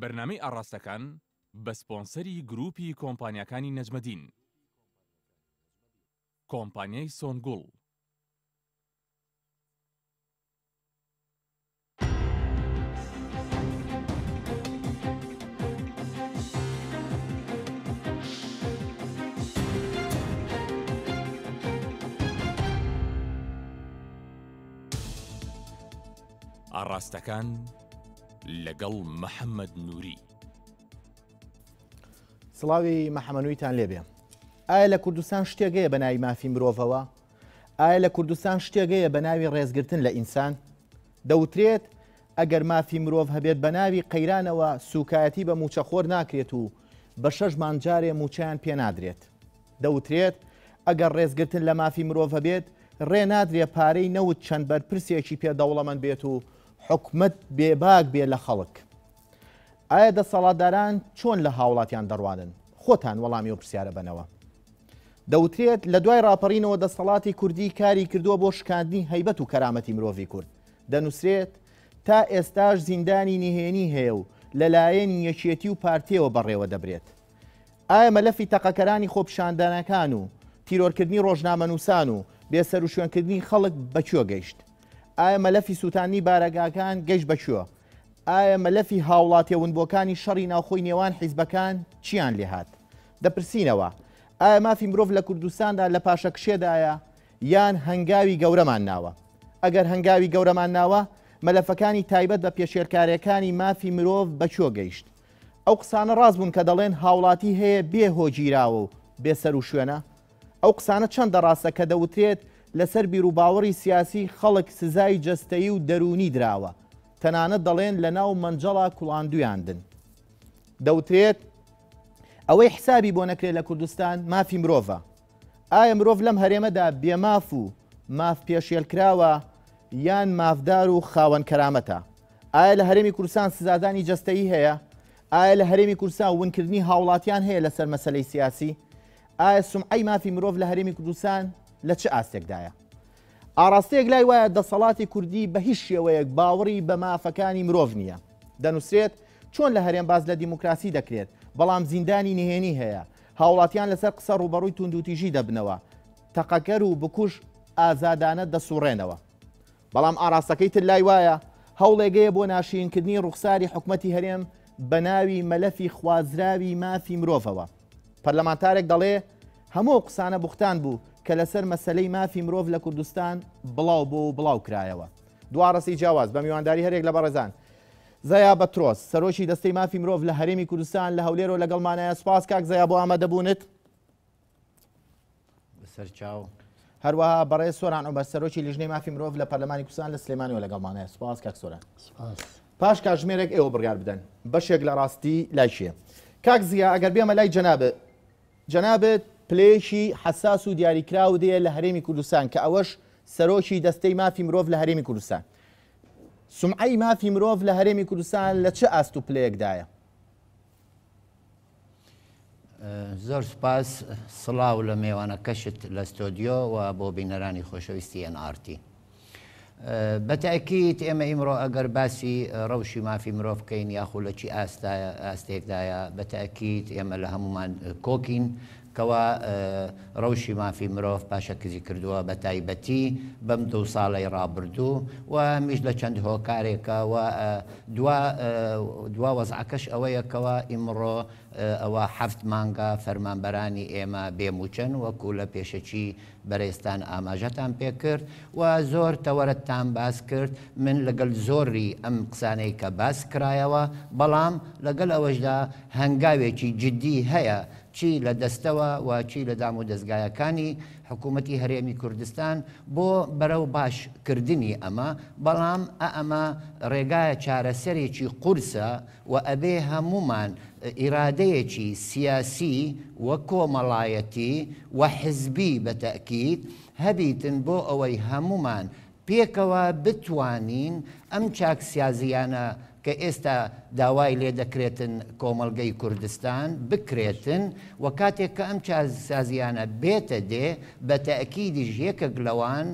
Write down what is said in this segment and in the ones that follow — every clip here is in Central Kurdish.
بەرنامەی ئاڕاستەکان بە سپۆنسەری گروپی کۆمپانیاکانی نەجمەدین. کۆمپانیای سۆنگوڵ. ئاڕاستەکان لەگەڵ محەممەد نووری. سڵاوی مەحەمەنوویتان لێبێ. ئایا لە کوردستان شتێک هەیە بە ناوی مافی مرۆڤەوە؟ ئایا لە کوردستان شتێک هەیە بە ناوی ڕێزگرتن لە ئینسان؟ دەوترێت ئەگەر مافی مرۆڤ هەبێت بە ناوی قەیرانەوە سوکایەتی بە موچەخۆر ناکرێت و بە شەش مانگ جارێ موچەیان پێ نادرێت. دەوترێت ئەگەر ڕێزگرتن لە مافی مرۆڤ هەبێت ڕێ نادرێ پارەی نەوت چەند بەرپرسێکی پێ دەوڵەمەند بێت و حکومەت بێباک بێ لە خەڵک. ئایا دەسەڵاتداران چۆن لە هاوڵاتیان دەڕوانن؟ خۆتان وەڵامی ئەو پرسیارە بەنەوە. دەوترێت لە دوای ڕاپەڕینەوە دەسەڵاتی کوردی کاری کردووە بۆ شکاندنی هەیبەت و کەرامەتی مرۆڤی کورد. دەنووسرێت تا ئێستاش زیندانی نهێنی هەیە و لەلایەن یەکێتی و پارتیەوە بەڕێوە دەبرێت. ئایا مەلەفی تەقەکەرانی خۆپیشاندانەکان و تیرۆرکردنی ڕۆژنامەنووسان و بێسەروشوێنکردنی خەڵک بە کوێ گەیشت؟ ئایا مەلەفی سووتاندنی بارەگاکان گەیشت بە کوێ؟ ئایا مەلەفی هاوڵاتیە ونبووەکانی شەڕی ناوخۆی نێوان حیزبەکان چیان لێهات؟ دەپرسینەوە، ئایا مافی مرۆڤ لە کوردستاندا لە پاشەکشێدایە یان هەنگاوی گەورەمان ناوە؟ ئەگەر هەنگاوی گەورەمان ناوە، مەلەفەکانی تایبەت بە پێشێلکارێکانی مافی مرۆڤ بە کوێ گەیشت؟ ئەو قسانە ڕاست بوون کە دەڵێن هاوڵاتی هەیە بێ هۆ گیراوە و بێ سەروشوێنە؟ ئەو قسانە چەندە ڕاستە کە دەوترێت لەسەر بیروباوەڕی سیاسی خەڵک سزای جەستەیی و دەروونی دراوە، تەنانەت دەڵێن لەناو مەنجەڵا کوڵاندویاندن. دەوترێت ئەوەی حسابی بۆ نەکرێت لە کوردستان مافی مرۆڤە. ئایا مرۆڤ لەم هەرێمەدا بێماف و ماف پێشێلکراوە یان مافدار و خاوەن کەرامەتە؟ ئایا لە هەرێمی کوردستان سزادانی جەستەیی هەیە؟ ئایا لە هەرێمی کوردستان ونکردنی هاوڵاتیان هەیە لەسەر مەسەلەی سیاسی؟ ئایا سومعەی مافی مرۆڤ لە هەرێمی کوردستان لە چ ئاستێکدایە؟ ئاڕاستەیەک لای وایە دەسەڵاتی کوردی بە هیچ شێوەیەک باوەڕی بە مافەکانی مرۆڤ نییە. دەنووسرێت چۆن لە هەرێم باس لە دیموکراسی دەکرێت، بەڵام زیندانی نهێنی هەیە، هاوڵاتیان لەسەر قسە ڕووبەڕووی توندوتیژی دەبنەوە، تەقەکەر و بکوژ ئازادانە دەسوڕێنەوە. بەڵام ئاراستەکەی تر لای وایە هەوڵێگەیە بۆ ناشیرینکردنی ڕوخساری حکومەتی هەرێم بە ناوی مەلەفی خوازراوی مافی مرۆڤەوە. پەرلەمانتارێک دەڵێ هەموو ئەو قسانە بوختان بوو کە لەسەر مەسەلەی مافی مرۆڤ لە کوردستان بڵاو بۆ و بڵاو کرایەوە. دوا ڕەسی جیاواز بە میوانداری هەریەک لە بەڕێزان زەیا بەترۆس سەرۆکی دەستەی مافی مرۆڤ لە هەرێمی کوردستان لە هەولێرەوە لەگەڵمانایە. سوپاس کاک زەیا بۆ ئامادەبوونت. بەسەرچاو. هەروەها بەڕێز سۆران عومەر سەرۆکی لیژنەی مافی مرۆڤ لە پەرلەمانی کوردستان لە سلێمانیەوە لەگەڵمانایە. سوپاس کاک سۆران. سوپاس. پاش کاتژمێرێک ئێوە بڕیار بدەن بەشێک لە ڕاستی لای کێ. کاک زیا ئەگەر بێمە لای جەنابت، جەنابت پلەیەکی حەساس و دیاریکراوت هەیە لە هەرێمی کوردستان کە ئەوەش سەرۆکی دەستەی مافی مرۆڤ لە هەرێمی کوردستان. سومعەی مافی مرۆڤ لە هەرێمی کوردستان لە چ ئاست و پلەیەکدایە؟ زۆر سوپاس، سڵاو لە مێوانەکەشت لە ستۆدیۆ و بۆ بینەرانی خۆشەویستی ئێن ئاڕ تی. بە تەئکید ئێمە ئیمڕۆ ئەگەر باسی ڕەوشی مافی مرۆڤ بکەین یاخو لە چی ئاستایە ئاستێکدایە بە تەئکید ئێمە لە هەمومان کۆکین کەوا ڕەوشی مافی مرۆڤ پاشەکزی کردووە بە تایبەتی بەم دوو ساڵەی ڕابردوو و هەمیش لە چەند هۆکارێکە و دوا دوا وەزعەکەش ئەوەیە کەوا ئیمڕۆ ئەوە حەفت مانگە فەرمانبەرانی ئێمە بێ مووچەن وەکو لە پێشەکی بەرێزتان ئاماژەتان پێکرد و زۆر تەوەرەتان باس کرد من لەگەل زۆری ئەم قسانەی کە باس کرایەوە بەڵام لەگەل ئەوەشدا هەنگاوێکی جدی هەیە چی لە دەستەوە و چی لە دام و دەزگایەکانی حکوومەتی هەرێمی کوردستان بۆ بەرەو باش کردنی ئەمە، بەڵام ئەئەمە ڕێگایە چارەسەرێکی قورسە و ئەبێ هەموومان ئیرادەیەکی سیاسی و کۆمەڵایەتی و حزبی بە تەئکید هەبیتن بۆ ئەوەی هەموومان پێکەوە بتوانین ئەم چاکسیازییانە. کە ئێستا داوای لێ دەکرێتن کۆمەڵگەی کوردستان بکرێتن و کاتێک کە ئەم چاکسازیانە بێتە دێ بە تەئکیدیش یەکەک لەوان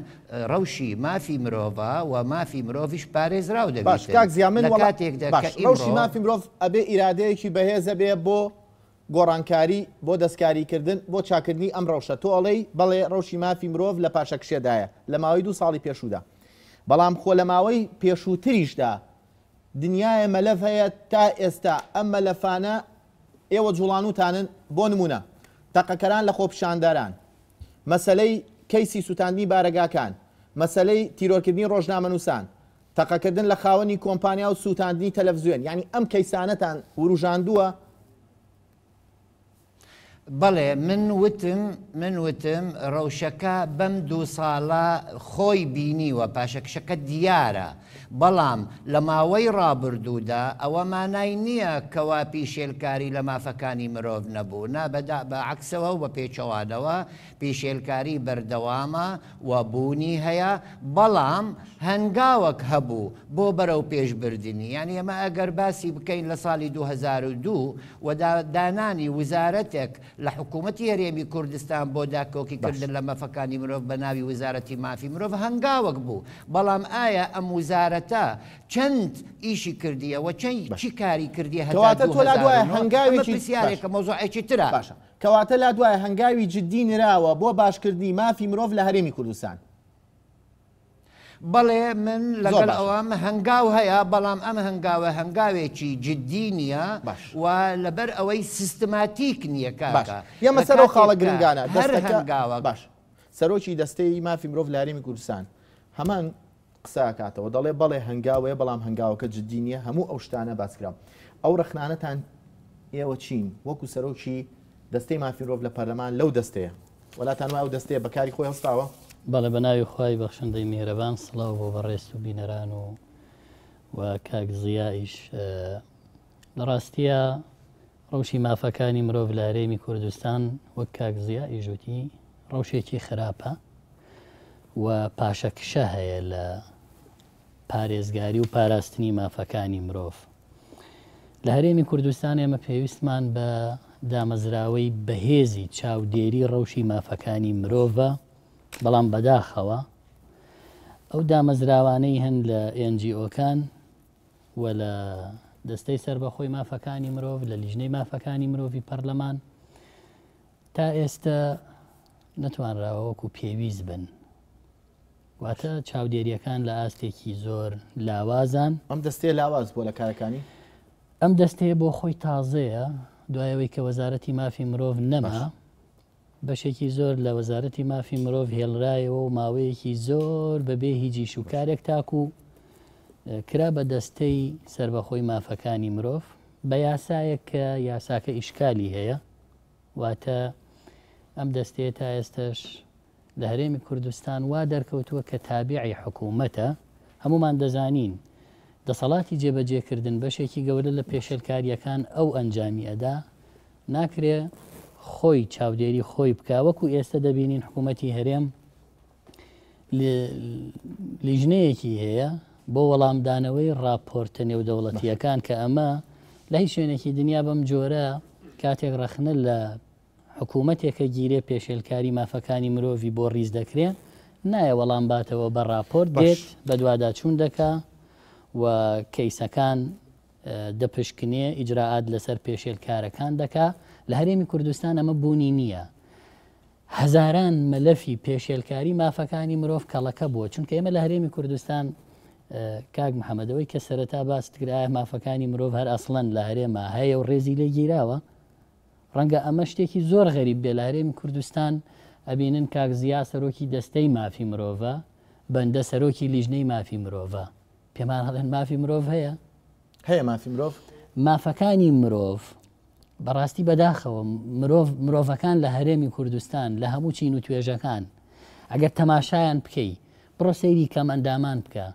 ڕەوشی مافی مرۆڤە و مافی مرۆڤیش پارێزراو باش دەبیتن کاک زیا من لە وەڵا کاتێکدا باش کە ڕەوشی ئیمڕۆ مافی مرۆڤ ئەبێ ئیرادەیەکی بەهێز هەبێ بۆ گۆڕانکاری، بۆ دەستکاریکردن، بۆ چاککردنی ئەم ڕەوشە. تۆ ئەڵێی بەڵێ ڕەوشی مافی مرۆڤ لە پاشەکشێدایە لە ماوەی دوو ساڵی پێشوودا. بەڵام خۆ لە ماوەی پێشووتریشدا دنیایە مەلەف هەیە تا ئێستا ئەم مەلەفانە ئێوە جوڵانوتانن بۆ نمونە تەقەکەران لە خۆپیشاندەران، مەسەلەی کەیسی سوتاندنی بارەگاکان، مەسەلەی تیرۆرکردنی ڕۆژنامەنووسان، تەقەکردن لە خاوەنی کۆمپانیا و سووتاندنی تەلەفزیۆن، یانی ئەم کەیسانەتان وروژاندووە؟ بەڵێ من وتم من وتم ڕەوشەکە بەم دوو ساڵە خۆی بینیوە پاشەکشەکە دیارە بەڵام لە ماوەی ڕابردوودا ئەوە مانای نییە کەوا پیشێلکاری لە مافەکانی مرۆڤ نەبوو نا بە عەکسەوە و بە پێچەوانەوە پیشێلکاری بەردەوامە و بوونی هەیە، بەڵام هەنگاوەک هەبوو بۆ بەرەو پێش بردنی، یانی ئێمە ئەگەر باسی بکەین لە ساڵی 2002 و دانانی وزارەتێک لە حکوومەتی هەرێمی کوردستان بۆ داکۆکی کردن لە مەفەکانی مرۆڤ بە ناوی وزارەتی مافی مرۆڤ هەنگاوەک بوو، بەڵام ئایا ئەم وزارەتە چەند ئیشی کردیە و چەند چی کاری کردیە هەتا کەواتە تۆ لات وایە 2009؟ ئەمە هەنگاوێکی پرسیارێکە مەوزوعێکی ترە. باشە کەواتە لات وایە هەنگاوی جدی نراوە بۆ باشکردنی مافی مرۆڤ لە هەرێمی کوردستان؟ بەڵێ من زۆر لەگەڵ باشە. ئەوەم هەنگاو هەیە، بەڵام ئەم هەنگاوە هەنگاوێکی جدی نییە باش. و لەبەر ئەوەی سیستماتیک نییە باش کاکە. یەمە لە سەر ئەو خاڵە کاتێک کە گرنگانە هەر دەستەکە هەنگاوەک. باش سەرۆکی دەستەی مافی مرۆڤ لە هەرێمی کوردستان هەمان قسە ئەکاتەوە دەڵێ بەڵێ هەنگاو هەیە بەڵام هەنگاوەکە جدی نییە هەموو ئەو شتانە باس کرا ئەو ڕەخنانەتان ئێوە چین وەکو سەرۆکی دەستەی مافی مرۆڤ لە پەرلەمان لەو دەستەیە وەلاتان وایە ئەو دەستەیە بەکاری خۆی هەستاوە؟ بەڵێ بەناوی خوای بەخشندەی میهرەبان سڵاو بۆ بەڕێزت و بینەران و و کاک زیائیش لە ڕاستیە ڕەوشی مافەکانی مرۆڤ لە هەرێمی کوردستان وەک کاک زیائیش وتی ڕەوشێکی خراپە و پاشەکشە هەیە لە پارێزگاری و پاراستنی مافەکانی مرۆڤ. لە هەرێمی کوردستان ئێمە پێویستمان بە دامەزراوەی بەهێزی چاودێری ڕەوشی مافەکانی مرۆڤە، بەڵام بەداخەوە ئەو دامەزراوانەی هەن لە NGO کان و لە دەستەی سەربەخۆی مافەکانی مرۆڤ، لە لیژنەی مافەکانی مرۆڤی پەرلەمان تا ئێستە نەتوانراوە وەکو پێویست بن. واتە چاودێرییەکان لە ئاستێکی زۆر لاوازان. ئەم دەستەیە لاواز بووە لە کارەکانی؟ ئەم دەستەیە بۆ خۆی تازەیە، دوای ئەوەی کە وەزارەتی مافی مرۆڤ نەما، بەشێکی زۆر لە وەزارەتی مافی مرۆڤ هێڵرایەوە و ماوەیەکی زۆر بەبێ هیچ ئیش و کارێک تاکو کرا بە دەستەی سەربەخۆی مافەکانی مرۆڤ بە یاسایەک کە یاساکە ئیشکالی هەیە، واتە ئەم دەستەیە تا ئێستەش لە هەرێمی کوردستان وا دەرکەوتووە کە تابیعی حکوومەتە، هەموومان دەزانین دەسەڵاتی جێبەجێکردن بەشێکی گەورە لە پێشێلکارییەکان ئەو ئەنجامی ئەدا، ناکرێ خۆی چاودێری خۆی بکا، وەکو ئێستە دەبینین حکوومەتی هەرێم لیژنەیەکی هەیە بۆ وەڵامدانەوەی ڕاپۆرتە نێودەوڵەتییەکان کە ئەمە لە هیچ شوێنێکی دنیا بەم جۆرە کاتێک ڕەخنە لە حکوومەتێکە گیرێ پێشێلکاری مافەکانی مرۆڤی بۆ ڕیز دەکرێ نایە وەڵام باتەوە بە ڕاپۆرت دێت بەدواداچوون دەکا و کەیسەکان دەپشکنێ ئیجرائات لەسەر پێشێلکارەکان دەکا لە هەرێمی کوردستان ئەمە بوونی نییە. هەزاران مەلەفی پێشێلکاری مافەکانی مرۆڤ کەڵەکە بووە، چونکە ئێمە لە هەرێمی کوردستان کاک محەمەد ئەوەی کە سەرەتا باست کرد ئایا مافەکانی مرۆڤ هەر ئەسڵەن لە هەرێمە هەیە و ڕێزی لێ گیراوە؟ ڕەنگە ئەمە شتێکی زۆر غەریب بێ لە هەرێمی کوردستان ئەبینن کاک زیا سەرۆکی دەستەی مافی مرۆڤە، بەندە سەرۆکی لیژنەی مافی مرۆڤە، پێمان هەڵێن مافی مرۆڤ هەیە؟ هەیە مافی مرۆڤ؟ مافەکانی مرۆڤ بەڕاستی بەداخەوە مرۆڤ مرۆڤەکان لە هەرێمی کوردستان لە هەموو چین و توێژەکان ئەگەر تەماشایان بکەی بڕۆ سەیری کەم ئەندامان بکە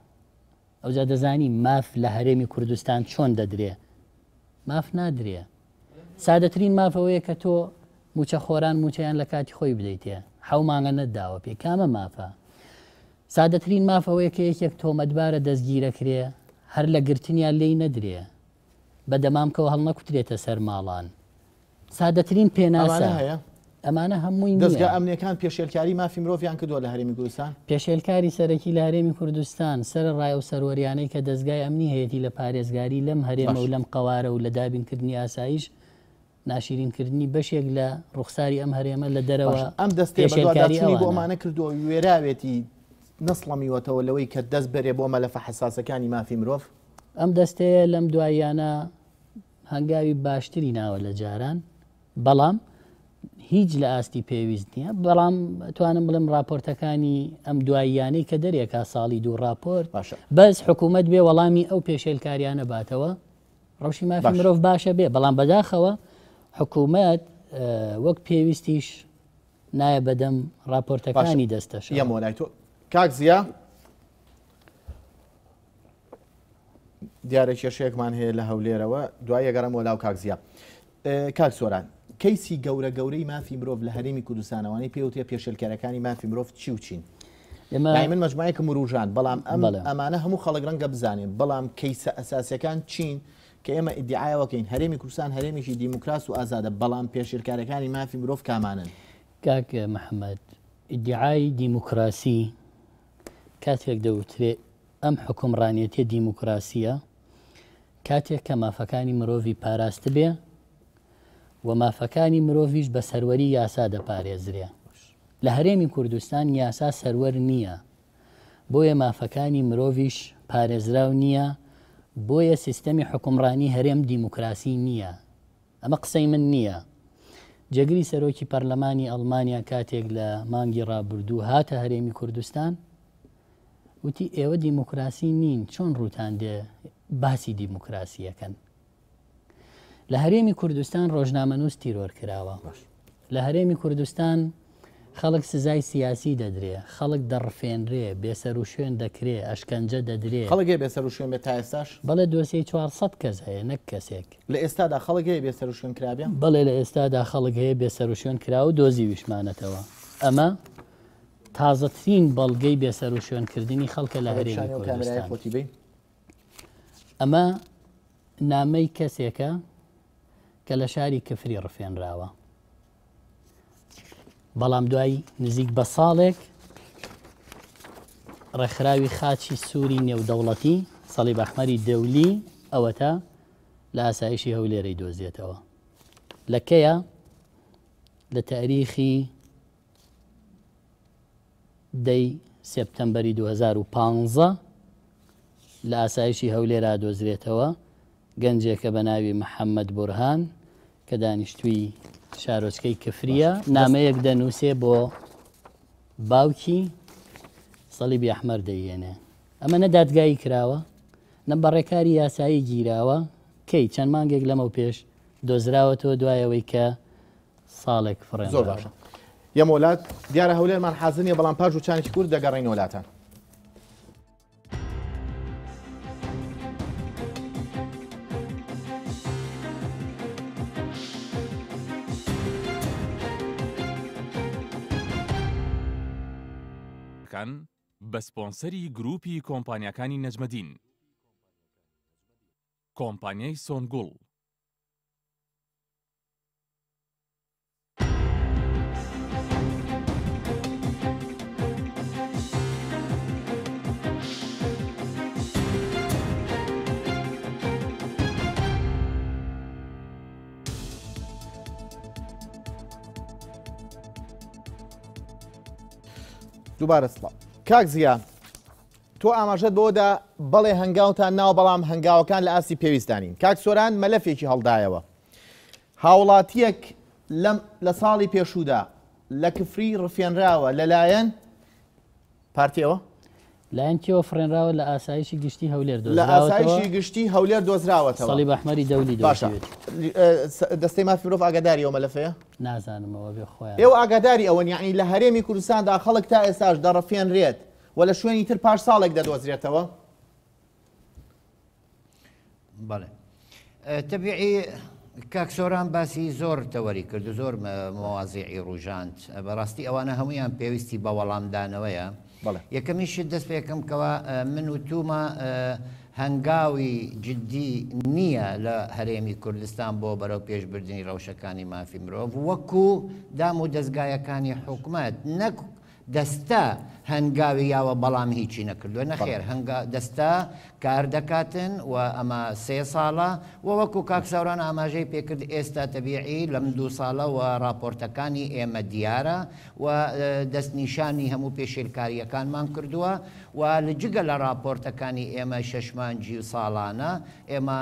ئەوجا دەزانی ماف لە هەرێمی کوردستان چۆن دەدرێ ماف نادرێ سادەترین ماف ئەوەیە کە تۆ موچەخۆران موچەیان لە کاتی خۆی بدەیتێ حەو مانگە نەتداوە پێ کامە مافە سادەترین ماف ئەوەیە کە یەکێک تۆمەتبارە دەستگیرەکرێ. هەر لە گرتنیان لێی نەدرێ، بە دەمامکەوە هەڵنەکوترێتە سەر ماڵان. سادەترین پێناسە. ئەمانە هەیە؟ ئەمانە هەمووی نییە. دەزگا ئەمنییەکان پێشێلکاری مافی مرۆڤیان کردووە لە هەرێمی کوردستان؟ پێشێلکاری سەرەکی لە هەرێمی کوردستان، سەرەڕای ئەو سەروەریانەی کە دەزگای ئەمنی هەیەتی لە پارێزگاری لەم هەرێمە و باش. لەم قەوارە و لە دابینکردنی ئاسایش، ناشیرینکردنی بەشێک لە ڕوخساری ئەم هەرێمە لە دەرەوە باشە ئەم دەستەیە پێشێلکاری بەدواداچوونی بۆ ئەوانە. ئەمانە کردووە وێراوێتی نەسڵەمیوەتەوە لەوەی کە دەست بەرێ بۆ مەلەفە حەساسەکانی مافی مرۆڤ؟ ئەم دەستەیە لەم دواییانە هەنگاوی باشتری ناوە لە جاران، بەڵام هیچ لە ئاستی پێویست نییە، بەڵام توانم بڵێم راپۆرتەکانی ئەم دواییانەی کە دەرێکا ساڵی دوو راپۆرت باشە. بەس حکوومەت بێ وەڵامی ئەو پێشێلکاریانە باتەوە ڕەوشی مافی مرۆڤ باشە بێ بەڵام بەداخەوە حکوومەت وەک پێویستیش نایە بەدەم راپۆرتەکانی دەستەش یەمۆلای تۆ کاک زیا دیارە کێشەیەکمان هەیە لە هەولێرەوە دوای یەگەڕم وەلاو کاک زیا کاک سۆران کەیسی گەورە گەورەی مافی مرۆڤ لە هەرێمی کوردستانەوەی پێوتێ پێشێلکەرەکانی مافی مرۆڤ چی و چین لای من مەجموعەیەکم وروژاند بەڵام ئەم ئەمانە هەموو خەڵک ڕەنگە بزانێ بەڵام کەیسە ئەساسیەکان چین کە ئێمە ئیدعایەوەکەین هەرێمی کوردستان هەرێمێکی دیموکراس و ئازادە بەڵام پێشێلکارەکانی مافی مرۆڤ کامانن؟ کاک محەممەد ئیدعای دیموکراسی کاتێک دەوترێ ئەم حکومڕانیەتە دیموکراسیە کاتێک کە مافەکانی مرۆڤی پاراستبێ و مافەکانی مرۆڤیش بە سەروەری یاسا دەپارێزرێ. لە هەرێمی کوردستان یاسا سەروەر نییە، بۆیە مافەکانی مرۆڤیش پارێزراو نییە، بۆیە سیستەمی حوکمڕانی هەرێم دیموکراسی نییە. ئەمە قسەی من نییە. جێگری سەرۆکی پەرلەمانی ئەڵمانیا کاتێک لە مانگی ڕابردوو هاتە هەرێمی کوردستان، وتی ئێوە دیموکراسی نین، چۆن ڕووتان دێ باسی دیموکراسی ئەکەن؟ لە هەرێمی کوردستان ڕۆژنامەنووس تیرۆر کراوە. لە هەرێمی کوردستان خەڵک سزای سیاسی دەدرێ، خەڵک دەڕفێنرێ، بێسەروشوێن دەکرێ، ئەشکەنجە دەدرێ. خەڵک هەیە بێسەروشوێن بێت تا ئێستاش؟ بەڵێ دۆسیەی 400 کەس هەیە نەک کەسێک. لە ئێستادا خەڵک هەیە بێسەروشوێن کرابێ؟ بەڵێ لە ئێستادا خەڵک هەیە بێسەروشوێن کراوە و دۆزیویشمانەتەوە. ئەمە تازەترین بەڵگەی بێسەروشوێنکردنی خەڵکە لە هەرێمی کوردستان. ئەمە نامەی کەسێکە کە لە شاری کفری ڕفێنراوە بەڵام دوای نزیک بە ساڵێک ڕێکخراوی خاچی سووری نێودەوڵەتی سەڵیب ئەحمەری دەولی ئەوەتا لە ئاسایشی هەولێرەی دۆزیێتەوە لە کەیە لە تاریخی دەی سێپتەمبەری 2015 لە ئاسایشی هەولێرا دۆزرێتەوە، گەنجێکە بە ناوی محەممەد بورهان کە دانیشتووی شارۆچکەی کفرییە، نامەیەک دەنووسێ بۆ باوکی سەلیبی ئەحمەر دەیهێنێ. ئەمە نە دادگایی کراوە، نە بە ڕێکاری یاسایی گیراوە، کەی چەند مانگێک لەمەو پێش دۆزراوەتەوە دوای ئەوەی کە ساڵێک فڕێنراوە. زۆر باشە یەمۆلات دیارە هەولێرمان حازر نیە بەڵام پاش وچانێکی کورت دەگەڕێینەوە لاتان. کان بە سپۆنسەری گروپی کۆمپانیاکانی نەجمەدین. کۆمپانیای سۆنگوڵ. دووبارە سڵاو کاک زیا تۆ ئاماژەت بەوەدا بەڵێ هەنگاوتان ناوە بەڵام هەنگاوەکان لە ئاستی پێویستدا نین کاک سۆران مەلەفێکی هەڵدایەوە هاوڵاتیەک لەم لە ساڵی پێشوودا لە کفری ڕفێنراوە لەلایەن پارتیەوە؟ لایەن کێوە فڕێنراوە لە ئاسایشی گشتی هەولێر لە ئاسایشی گشتی هەولێر دۆزراوەتەوە سەڵیب ئەحمەری دەولی باشە دەستەی مافی مرۆڤ ئاگاداری ئەو مەلەفەیە؟ نازانمەوە بێ خۆیان ئێوە ئاگاداری ئەوەن یعنی لە هەرێمی کوردستاندا خەڵک تا ئێستاش دەڕفێنرێت و لە شوێنی تر پاش ساڵێک دەدۆزرێتەوە؟ بەڵێ تەبیعی کاک سۆران باسی زۆر تەوەری کرد و زۆر مەوازیعی ڕوژاند بەڕاستی ئەوانە هەمویان پێویستی بە وەڵامدانەوەیە یەکەمی شت دەست پێکەم کەەوە من و تومە. هەنگاوی جدی نییە لە هەرێمی کوردستان بۆ بەرەو پێشبردنی ڕەوشەکانی مافی مرۆڤ وەکو دام و دەزگایەکانی حکومەت نەک دەستە هەنگاوی یاوە بەڵام هیچی نەکردووە نەخێر هەنگا دەستە کار دەکاتن و ئەمە سێ ساڵە و وەکو کاک ساوران ئاماژەی پێکرد ئێستا تەبیعی لەم دوو ساڵە و ڕاپۆرتەکانی ئێمە دیارە و دەستنیشانی هەموو پێشێلکارییەکانمان کردووە و لە جگە لە ڕاپۆرتەکانی ئێمە شەش مانگی و ساڵانە ئێمە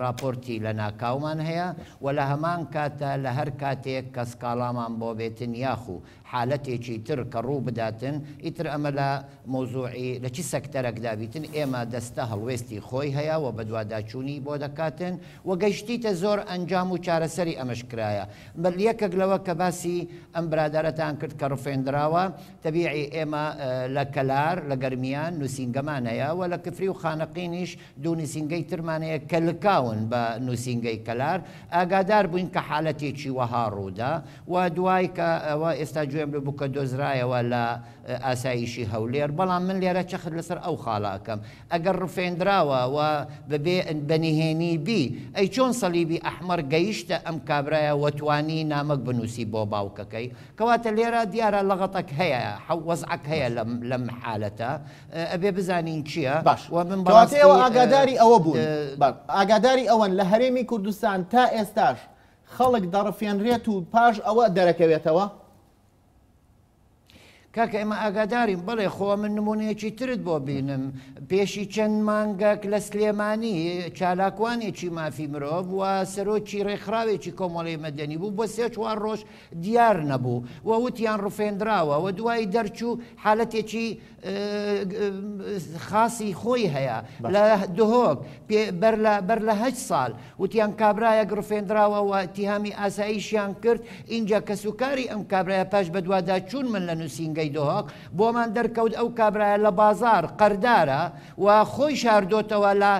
ڕاپۆرتی لەناکاومان هەیە و لە هەمان کاتە لە هەر کاتێک کە سکاڵامان بۆ بێتن یاخو حالەتێکی تر کە ڕوو بداتن ئیتر ئەمە لە مەوزوعی لە چ سەکتەرەکدا بیتن ئێمە دەستە هەڵوێستی خۆی هەیە و بەدواداچوونی بۆ دەکاتن و گەیشتیتە زۆر ئەنجام و چارەسەری ئەمەش کرایە بەل یەکەک لەوە کە باسی ئەم برادەرەتان کرد کە ڕفێندراوە تەبیعی ئێمە لە کەلار لە گەرمیان نوسینگەمان هەیە و لە کفری و خانەقینیش دوو نوسینگەی ترمان هەیە کە لکاون بە نوسینگەی کەلار ئاگادار بووین کە حالەتێکی وەها ڕوودا و دوای کە ئەوە ئێستا گوێم لێ بوو کە دۆزرایەوە لە ئاسایشی هەولێر بەڵام من لێرە چەخت لەسەر ئەو خاڵە ئەکەم ئەگەر ڕفێندراوە و بەبێ بە نهێنی بی ئەی چۆن سەلیبی ئەحمەڕ گەیشتە ئەم کابرایە و توانی نامەک بنوسی بۆ باوکەکەی کەواتە لێرە دیارە لەغەتەک هەیە وەزعەک هەیە لەم لەم حالەتە ئەبێ بزانین چیە باش و من کەواتە بەڕاستی ئێوە ئاگاداری ئەوە بوون ئاگاداری ئەوەن لە هەرێمی کوردستان تا ئێستاش خەڵک دەڕفێنرێت و پاش ئەوە دەرەکەوێتەوە؟ کاکە ئێمە ئاگادارین بەڵێ خۆ من نمونەیەکی ترت بۆ بینم پێشی چەند مانگەک لە سلێمانی چالاکوانێکی مافی مرۆڤ و سەرۆکی ڕێکخراوێکی کۆمەڵی مەدەنی بوو بۆ سێ چوار ڕۆژ دیار نەبوو و وتیان ڕفێندراوە و دوایی دەرچوو حالەتێکی خاصی خۆی هەیە لە دهۆک بەر لە بەر لە هەشت ساڵ وتیان کابرایەک ڕفێندراوە و ئیتیهامی ئاسایشیان کرد ئینجا کەسوکاری ئەم کابرایە پاش بەدواداچوون من لە نووسینگەی دهۆک بۆمان دەرکەوت ئەو کابرایە لە بازاڕ قەردارە و خۆی شاردۆتەوە لە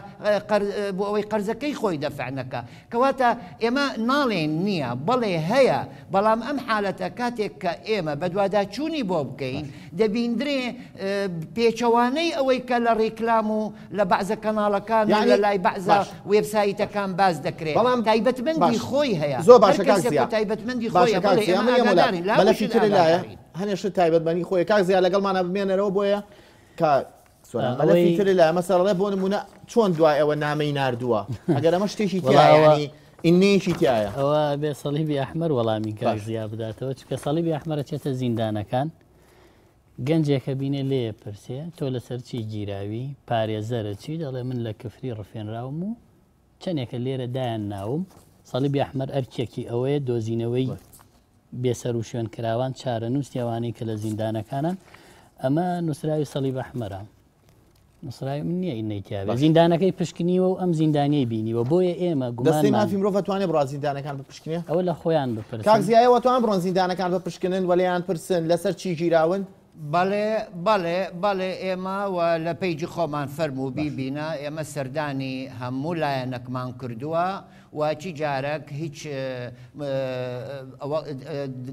بۆ ئەوەی قەرزەکەی خۆی دەفع نەکا کەواتە ئێمە ناڵێین نییە، بەڵێ هەیە، بەڵام ئەم حالەتە کاتێک کە ئێمە بەدواداچوونی بۆ بکەین دەبیندرێ پێچەوانەی ئەوەی کە لە ڕیکلام و لە بەعزە کەناڵەکان و لە لای بەعزە وێبسایتەکان باس دەکرێ تایبەتمەندی خۆی هەیە، هەر کەسێک و تایبەتمەندی خۆیە، بەڵێ ئێمە ئاگادارین، لە هەموو شت ئاگادارین. هەنێ شت تایبەتمەندی خۆیە کاک زیا لەگەڵمانا بمێنەرەوە بۆیە کە سۆران مەلەفی تر لە مەسەڵێ بۆ نمونە چۆن دوای ئەوە نامەی ناردووە ئەگەر ئەمە شتێکی تیایانی ئینەیەکی تایە ئەوە بێ سەڵیبی ئەحمەر وەڵامی کاک زیا بداتەوە چونکە سەڵیبی ئەحمەرە چێتە زیندانەکان گەنجێکە بینێ لێ پرسێ تۆ لەسەر چی گیراوی پارێزەرە چی دەڵێ من لە کفری ڕفێنراوم و چەندێکە لێرە دایان ناوم سەڵیبی ئەحمەر ئەرکێکی ئەوەیە دۆزینەوەی بێسەروشوێنکراوان چارەنووسی ئەوانەی کە لە زیندانەکانن ئەمە نووسراوی سەڵیب ئەحمەرە نووسراوی من نییە ئینەی تیاێ زیندانەکەی پشکنیوە و ئەم زیندانیەی بینیوە بۆیە ئێمە گومانی مافی مرۆڤ توانێ بڕا زیندانەکان بپشکنێ ئەوە لە خۆیان بپرسن کاک زیایەوە توان بڕۆن زیندانەکان بپشکنن وەلیان پرسن لەسەر چی گیراون؟ بەڵێ بەڵێ بەڵێ ئێمە و لە پەیجی خۆمان فەرموو بیبینە ئێمە سەردانی هەموو لایەنەکمان کردووە و چی جارەک هیچ